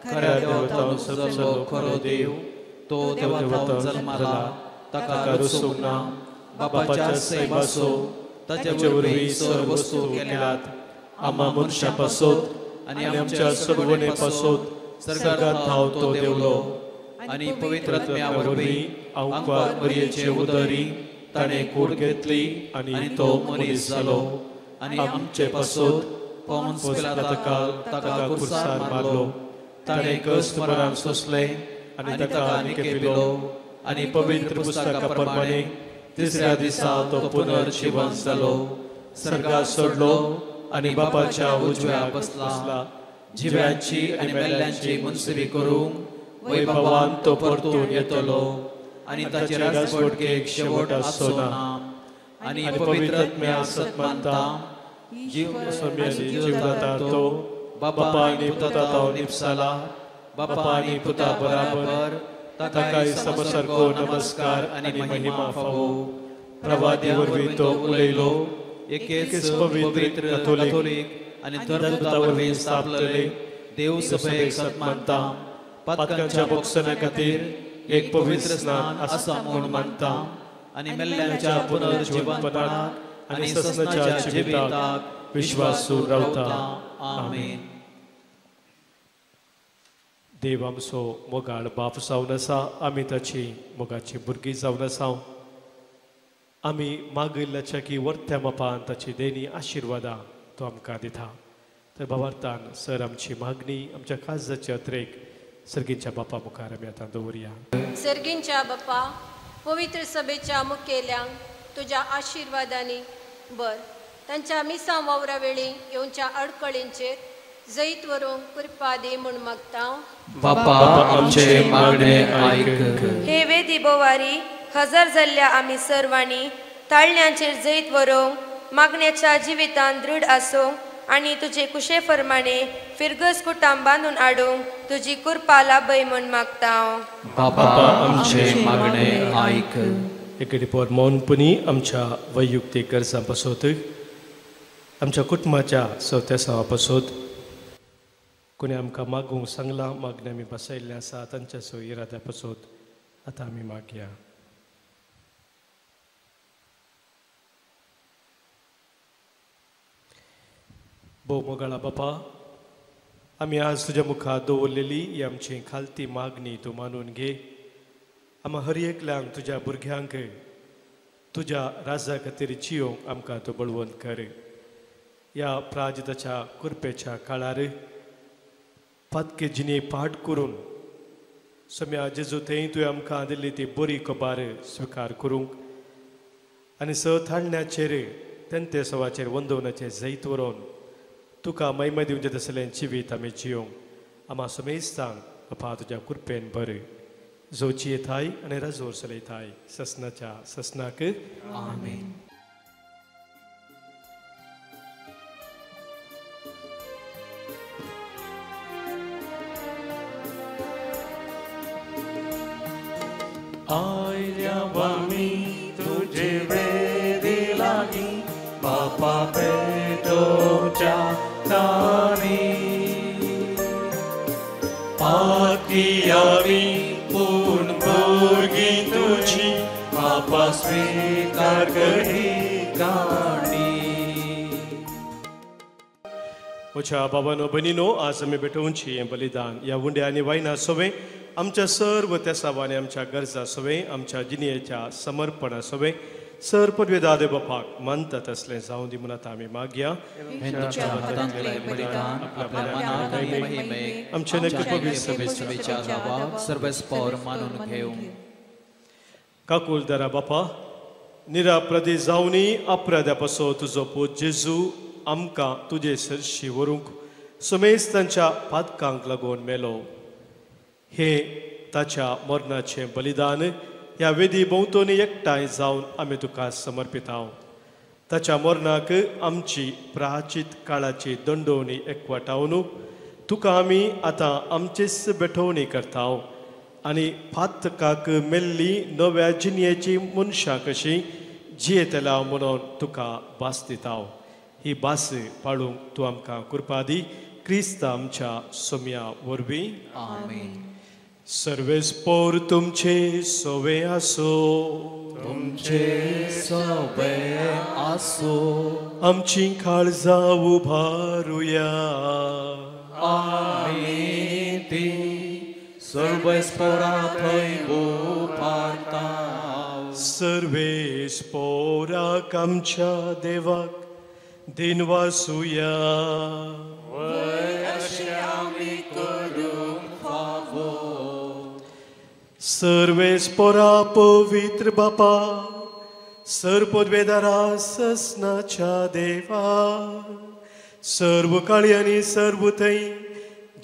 [SPEAKER 2] खऱ्या देवा थावन जल्मलो खरो देव तो देवा थावन जल्मला ताका रचूंक ना बापाच्या सैमाचो ताचे वरवीं सर्व वस्तू केल्यात
[SPEAKER 1] आमा मनशां पासत आनी आमच्या सोडवणे पासत सर्गांत थावन तो देवलो
[SPEAKER 2] आनी पवित्र आत्म्या वरवीं आंकवार मरियेचे उदरी ताणें कूड घेतली आनी तो मनीस जालो आनी आमचे पासत पोन्स पिलाताक ताका कुर्सार मारलो ताणें कश्ट मरण सोंसलें आनी ताका निकेपिलो आनी पवित्र पुस्तका प्रमाणे तिसऱ्या दिसा तो पुनर्जिवन जालो सर्गात सोडलो आनी बापाच्या उजव्या बसला जिव्यांची आनी मेल्ल्यांची मुनसबी करूंक वैभवान तो परतून येतलो आनी ताचे राजवटकेक शेवट आसचो ना. आनी पवित्र आत्म्या सत मानता
[SPEAKER 1] जीवदाता तो बापा आनी पुता थावन निपसाला बापा आनी पुता बराबर ताकाय समसारको नमस्कार आनी महिमा फावो. प्रवादी वरवीं तो उलयलो
[SPEAKER 2] एकेच पवित्र कॅथोलिक आनी धर्मदूता वरवीं स्थापलेले देव सभेक सत मानता पातकांच्या बोगसण्या खातीर एक पवित्र स्नान आसा म्हूण मानता आनी मेल्ल्यांच्या पुनर्जिवनपणाक आनी ससनाच्या जिविताक विश्वासून रावता. आमेन.
[SPEAKER 1] देव आमचो मोगाळ बाप जावन आसा. आमी ताची मोगाची भुरगीं जावन आसा. आमी मागिल्ल्याच्या की वर्त्या मापान ताची देणी आशिर्वादां तो आमकां दिता. तर भावार्थान सर आमची मागणी आमच्या काळजाचे अत्रेक सर्गींच्या बापा मुखार आमी आतां दवरया.
[SPEAKER 8] सर्गींच्या बापा पवित्र सभेच्या मुखेल्यांक तुज्या आशिर्वादांनी बर तांच्या मिसां वावरा वेळी येवच्या अडकळींचेर जैत व्हरूंक कृपा दी म्हूण मागता.
[SPEAKER 2] बापा आमचे मागणे आयक.
[SPEAKER 9] हे वेदी बोवारी हजर जाल्ल्या आमी सर्वांनी ताळण्यांचेर जैत व्हरूंक मागण्याच्या जिवितान दृढ आसूंक आनी तुजे कुशे फरमाणे फिरगस कुटाम बांदून हाडूंक तुजी कृपा लाभय म्हूण मागता.
[SPEAKER 2] बापा आमचे मागणे आयक.
[SPEAKER 1] एकेडी पोर मौनपणी आमच्या वैयक्तीक गरजां पासत, आमच्या कुटुंबाच्या सवत्या पासत, कोणी आमकां मागूंक सांगलां मागणें आमी बसयल्लें आसा तांच्या सो इराद्या पासत आतां आमी मागया. भोव मोगाळा बापा, आमी आज तुज्या मुखार दवरलेली ही आमची खालती मागणी तूं मानून घे. आमा हर एकल्यांक तुज्या भुरग्यांक तुज्या राजा खातीर जियोंक आमकां तूं बळवंत कर. ह्या प्राजिताच्या कृपेच्या काळार पातके जिणे पाठ करून सम्या जेजू थंय तुवें आमकां दिल्ली ती बरी खबर स्विकार करूंक आनी स थाळण्याचेर तेंते सवाचेर वंदवण्याचें जैत व्हरोन तुका महिमा दिवचें तसलें जिवीत आमी जियोंक आमा समेस्तांक बापा तुज्या कृपेन बरें जो जियेताय आनी राजोर चलयताय ससनाच्या ससनाक
[SPEAKER 2] आमेन.
[SPEAKER 3] आयल्या आमी तुजे वेदी लागीं बापा पेटोवच्या ताणी पाती आमी पूण भुरगीं तुजी बापा स्विकार कर ही गाणी.
[SPEAKER 1] म्हज्या बाबानो भयणीनो, आज आमी भेटोवची हें बलिदान ह्या उंड्या आनी वायना सवें आमच्या सर्व तेसावांनी आमच्या गरजा सवें आमच्या जिणेच्या समर्पणा सवें सर पदवेदा देव बापाक मानता तसलें जावं दी म्हूण आतां आमी मागया. आमचे काकुलदारा बापा, निराप्रदी जावनी अपराध्या पासो तुजो पूत जेजू आमकां तुजे सरशी व्हरूंक समेस्त तांच्या पातकांक लागून मेलो. हे ताच्या मरणाचें बलिदान ह्या वेदी भोंवतणी एकठांय जावन आमी तुका समर्पितांव. ताच्या मरणाक आमची प्राचीत काळाची दंडोवणी एकवटावन तुका आमी आतां आमचीच भेटवणी करतांव आनी पातकाक मेल्ली नव्या जिणयेची मनशां कशी जियेतल्या म्हणून तुका भास दितांव. ही भास पाळूंक तूं आमकां कृपा दी क्रिस्त आमच्या सोम्या वरवीं.
[SPEAKER 2] आमेन.
[SPEAKER 1] सर्वेस्पोर तुमचे सोवे आसो,
[SPEAKER 2] तुमचे सोवे आसो.
[SPEAKER 1] आमची काळजां उबारुया.
[SPEAKER 2] आमी ती सर्वेस्पोरा थंय उबारता.
[SPEAKER 1] सर्वेस्पोराक आमच्या देवाक दिनवासुया.
[SPEAKER 2] अशें आमी करूंक फावो.
[SPEAKER 1] सर्वेस्पोरा पवित्र बापा, सर्वपदवेदारा ससनाच्या देवा, सर्व काळी आनी सर्व थंय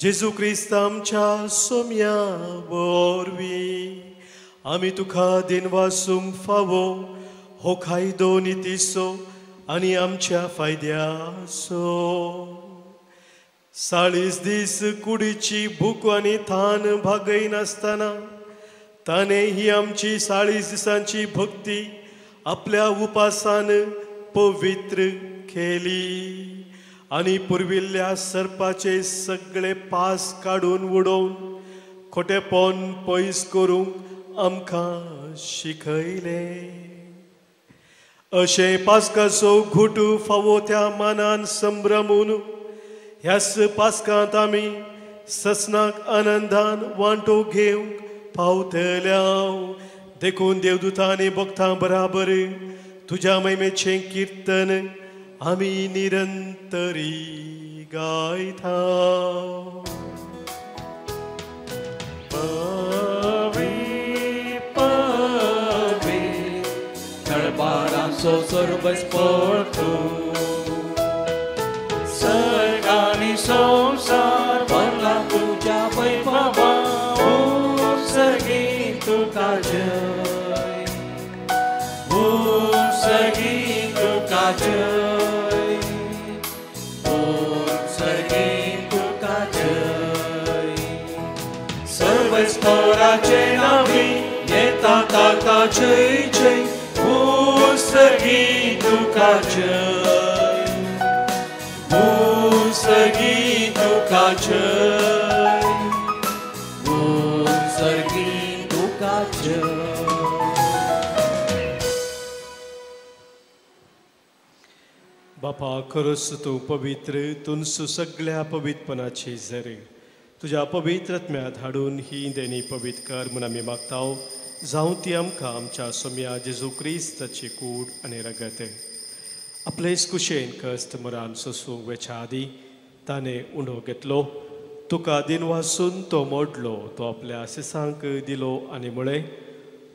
[SPEAKER 1] जेजू क्रिस्त आमच्या सोम्या वरवीं आमी तुका दिनवासूंक फावो हो कायदो नितीचो आनी आमच्या फायद्याचो. 40 दीस कुडीची भूक आनी थान भागयनासतना ताणें ही आमची 40 दिसांची भक्ती आपल्या उपासान पवित्र केली आनी पुर्विल्ल्या सर्पाचे सगळे पास काडून उडोवन खोटेपण पयस करूंक आमकां शिकयलें. अशें पास्काचो घुटू फावो त्या मानान संभ्रमून ह्याच पास्कांत आमी ससनाक आनंदान वांटो घेवंक पावतल्या. देखून देवदूतांनी भक्तां बराबर तुज्या महिमेचें किर्तन आमी निरंतरी गायता.
[SPEAKER 3] पवी पवी दरबारांचो सर्वस्पोर तूं, सर्गांनी संवसारांत
[SPEAKER 10] सर्वेस्पोराचे नांवी येता ताका जय जय, भूसगी तुका जय, भूसगी तुका जय,
[SPEAKER 2] भूसगी तुका जय.
[SPEAKER 1] बापा खरोच तूं पवित्र, तुनसू सगळ्या पवित्रपणाची झरे तुज्या पवित्र आत्म्यांत हाडून ही देणी पवित्र कर म्हूण आमी मागता. जावं ती आमकां आमच्या सोम्या जेजू क्रिस्ताची कूड आनी रगत. आपलेच कुशेन कश्ट मरान सोसूंक वेच्या आदीं ताणें उंडो घेतलो, तुका दिन वासून तो मोडलो, तो आपल्या शिसांक दिलो आनी म्हळें,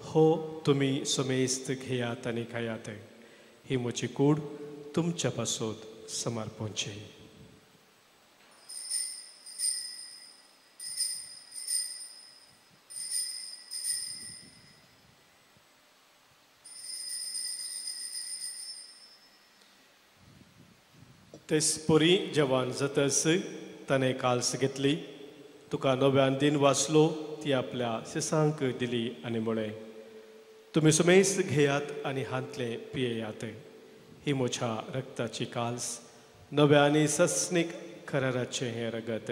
[SPEAKER 1] हो तुमी समेस्त घेयात आनी खायात, ही म्हजी कूड तुमच्या पासत समर्पणची. तेच परी जवान जातस ताणें काल्स घेतली, तुका नव्यान दिन वाचलो, ती आपल्या शिसांक दिली आनी म्हळें, तुमी समेस्त घेयात आनी हांतलें पियेयात, ही म्हज्या रक्ताची काल्स, नव्या आनी सस्नीक कराराचें हें रगत,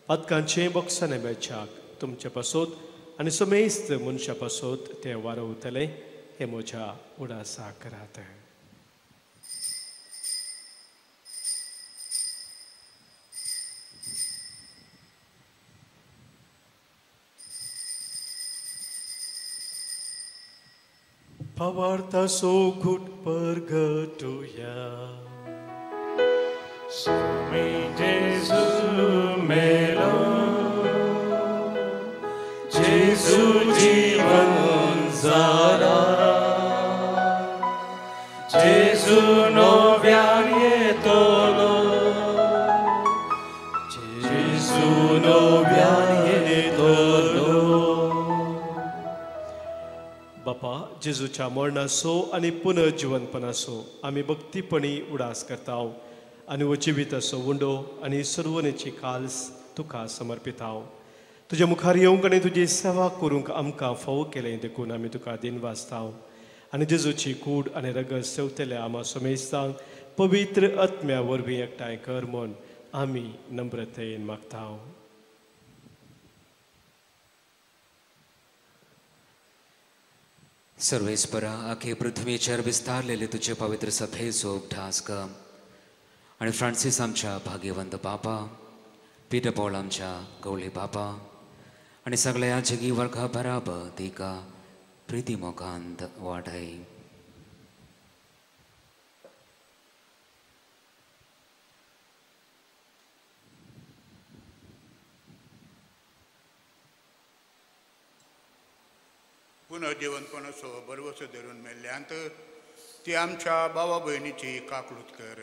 [SPEAKER 1] पातकांचें बोक्साने बेच्याक तुमचे पासत आनी समेस्त मनशा पासत तें वारवतलें, हें म्हज्या उडासा करात. भावार्थाचो घूट परगटुया.
[SPEAKER 3] स्वामी जेजू मेलो, जेजू जीवन जाला, जेजू नव्यान येतलो, जेजू नव्यान येतलो.
[SPEAKER 1] बापा, जेजूच्या मरणाचो आनी पुनर्जिवनपणाचो आमी भक्तीपणी उडास करता आनी हो जिविताचो उंडो आनी सर्वनेची काल्स तुका समर्पिताव. तुज्या मुखार येवंक आनी तुजी सेवा करूंक आमकां फावो केलें देखून आमी तुका दिनवासताव आनी जेजूची कूड आनी रगत सेवतल्या आमा समेस्तांक पवित्र आत्म्या वरवीं एकठांय कर म्हूण आमी नम्रतेन मागताव.
[SPEAKER 11] सर्वेस्परा, आखे पृथ्वीचेर विस्तारलेले तुजे पवित्र सभेचो उगडास कर आनी फ्रांसीस आमच्या भाग्यवंत बापा, पीटर पॉल आमच्या गवळी बापा आनी सगळ्या जगी वर्गा बराबर तिका प्रिती मोगांत वाडय.
[SPEAKER 6] पुनर्जिवनपणाचो भरवसो धरून मेल्ल्यांत ती आमच्या भावा भयणीची काकळूत कर.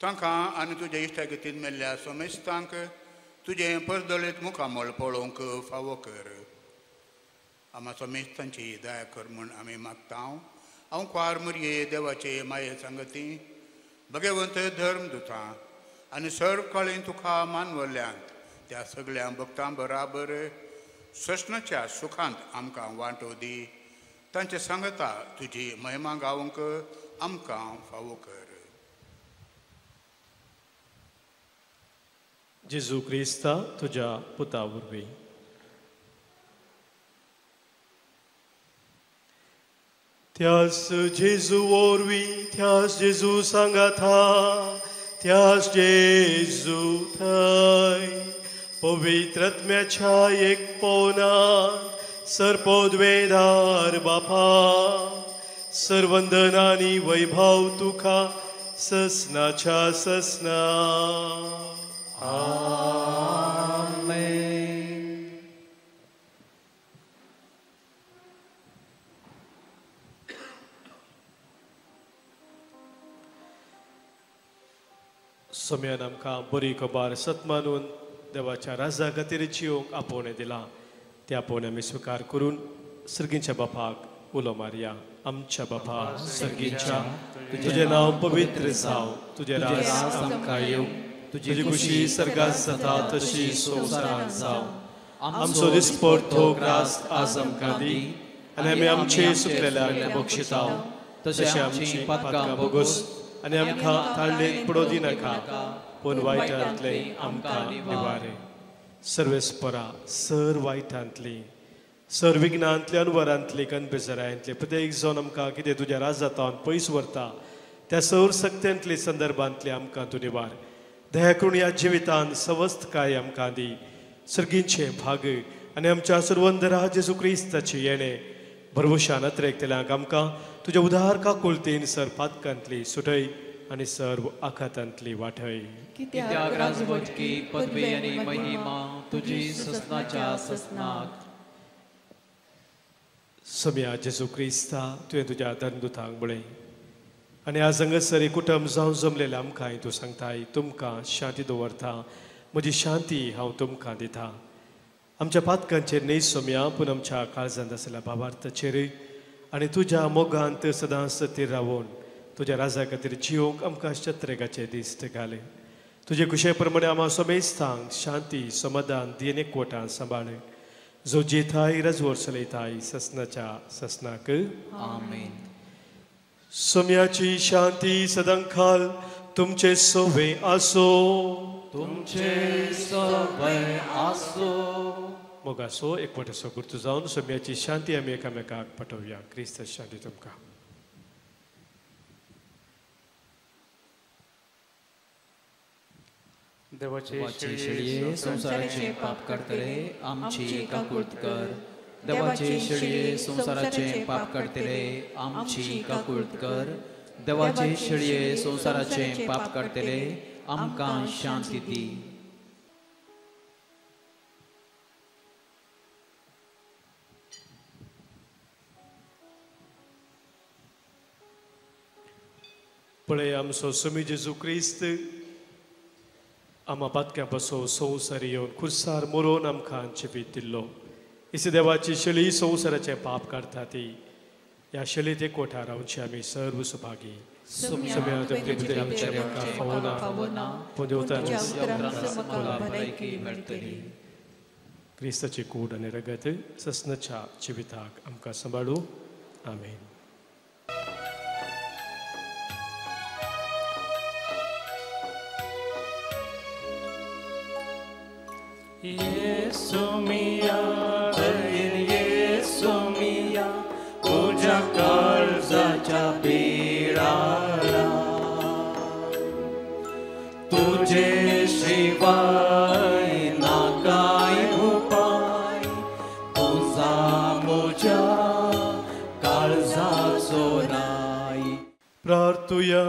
[SPEAKER 6] तांकां आनी तुज्या इश्टागतीन मेल्ल्या समेस्तांक तुजें परदळीत मुखामळ पळोवंक फावो कर. आमा समेस्तांची दया कर म्हूण आमी मागता. हांव क्वार मुरये देवाचे माये सांगती भगवंत धर्म दुता आनी सर्व कळेन तुका मानवल्यांत त्या सगळ्या भक्तां बराबर सस्नाच्या सुखांत आमकां वांटो दी. तांचे सांगता तुजी महिमा गावंक आमकां फावो कर.
[SPEAKER 1] जेजू क्रिस्ता तुज्या पुता वरवीं. त्यास जेजू वरवीं, त्यास जेजू सांगाता, त्यास जेजू थंय पवित्र आत्म्याच्या एक पोनांत सर्पोद्वेदार बापा, सर्वंदन आनी वैभव तुका ससनाच्या ससना.
[SPEAKER 2] आमेन.
[SPEAKER 1] सोम्यान आमकां बरी खबर सतमानून देवाच्या राजा खातीर जिवंक आपोवणें दिलां, ते आपोवणें आमी स्विकार करून सर्गीच्या बापाक उलो मारया. आमच्या बापा सर्गीच्या, तुजें नांव पवित्र जावं, तुजें राज आमकां येवं,
[SPEAKER 10] तुजी खुशी सर्गात जाता तशी संवसारांत जावं. आमचो दिसपडतो ग्रास आज आमकां दी आनी आमी आमचे सुकलेल्यांक बक्षिताव तशें आमची पातकां बोगोस आनी आमकां ताळ्ळेंत पडो दिनाका पूण वायटांतले आमकां निवारे. सर्वेस्परा सर वायटांतली सर विघ्नांतली अनवरांतली कनबेजरांतली प्रत्येक जावन आमकां कितें तुज्या राजांत पयस व्हरता त्या सौर सक्त्यांतली संदर्भांतली आमकां तूं निवार. दया करून ह्या जिवितान सवस्तकाय आमकां दी. सर्गींचे भाग आनी आमच्या सर्वंदरा जेजू क्रिस्ताची येणे भरवशान अत्रेकतल्यांक आमकां तुज्या उदार काकुळतीन सर पातकांतली सुटय आनी सर्व आखातांतली वाटय.
[SPEAKER 2] कित्याक राजवटकी पदवी आनी महिमा तुजी ससनाच्या ससनाक.
[SPEAKER 1] सम्या जेजू क्रिस्ता तुवें तुज्या धर्मदुतांक म्हळें आनी आज हांगासर कुटुंब जावन जमलेलें आमकां तूं सांगताय तुमकां शांती दवरता, म्हजी शांती हांव तुमकां दिता. आमच्या पातकांचेर न्हय सोम्या पूण आमच्या काळजांत आसल्या भावार्थाचेरय आनी तुज्या मोगांत सदांच थीर रावून तुज्या राजा खातीर जिवंक आमकां शत्रेगाचे दिश्ट घाले. तुजे कुशे प्रमाणे आमा समेस्तांक शांती समाधान दियेन एकवटान सांबाळ. जो जेथाय रजवोर चलयताय ससनाच्या ससनाक.
[SPEAKER 2] आमेन.
[SPEAKER 1] सोम्याची शांती सदांकाल तुमचे सोवे आसो.
[SPEAKER 2] तुमचे सोवे आसो.
[SPEAKER 1] मोगासो एकवटाचो गुर्तू जावन सोम्याची शांती आमी एकामेकाक पाठोवया. क्रिस्त शांती तुमकां.
[SPEAKER 3] देवाचे
[SPEAKER 2] शेळये संवसाराचे पाप काडटले आमची काकूळत कर. देवाचे शेळये संवसाराचे पाप काडटले आमची काकूळत कर. देवाचे शेळये संवसाराचे पाप काडटले आमकां शांती दी.
[SPEAKER 1] पळय आमचो स्वामी जेजू क्रिस्त आमा पातक्यां पासून संवसार येवन खुर्सार मरोवन आमकां जिवीत दिल्लो. इसी देवाची शेळी संवसाराचें पाप काडटा ती ह्या शेळीत एकवटा रावची आमी सर्व सुभागी. क्रिस्ताची कूड आनी रगत ससनाच्या जिविताक आमकां सांबाळू. आमेन.
[SPEAKER 3] येसू मिया येसू मिया तुझ्या काळजाच्या बिळारा तुझे शिवाय ना काय उपाय तुझा म्हज्या काळजाचो राय.
[SPEAKER 1] प्रार्थुया.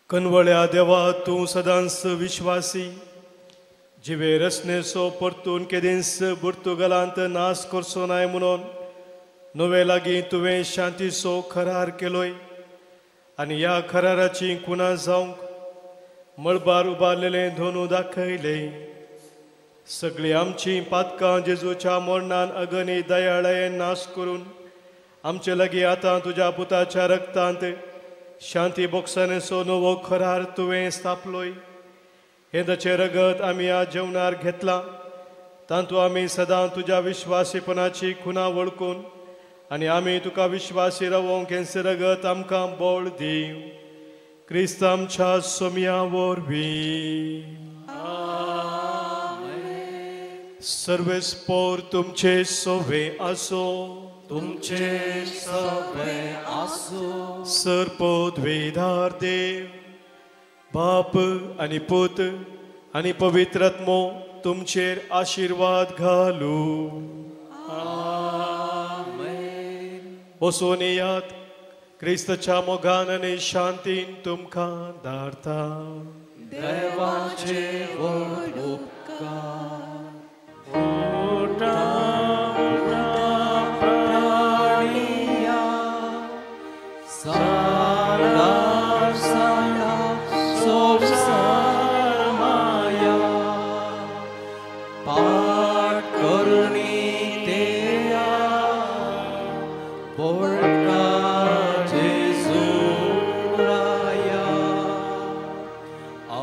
[SPEAKER 1] कनवळ्या देवा तूं सदांच विश्वासी जिवे रचनेचो परतून केदींच पुर्तुगालांत नाश करचो नाय म्हणून नवे लागीं तुवें शांतीचो करार केलोय आनी ह्या कराराची खुणा जावंक मळबार उबारलेलें धोनू दाखयलें. सगळीं आमचीं पातकां जेजूच्या मरणान अगनी दयाळायेन नाश करून आमचे लागीं आतां तुज्या पुताच्या रक्तांत शांती बोक्सानेचो नवो करार तुवें स्थापलोय. हें ताचें रगत आमी ह्या जेवणार घेतलां तातूंत आमी सदां तुज्या विश्वासीपणाची खुणा वळखून आनी आमी तुका विश्वासी रावोंक हेंच रगत आमकां बळ दी. क्रिस्त आमच्या सोम्या वरवीं. सर्वेस्पोर तुमचे सोवे आसो.
[SPEAKER 2] तुमचे सोवे आसो.
[SPEAKER 1] सर्पोद्वेधार देव बाप आनी पूत आनी पवित्र आत्मो तुमचेर आशिर्वाद घालू.
[SPEAKER 2] आमेन.
[SPEAKER 1] वचून येयात क्रिस्ताच्या मोगान आनी शांतीन तुमकां धाडता.
[SPEAKER 2] देवाचे व्हड उपकार.
[SPEAKER 3] उठा प्राणिया.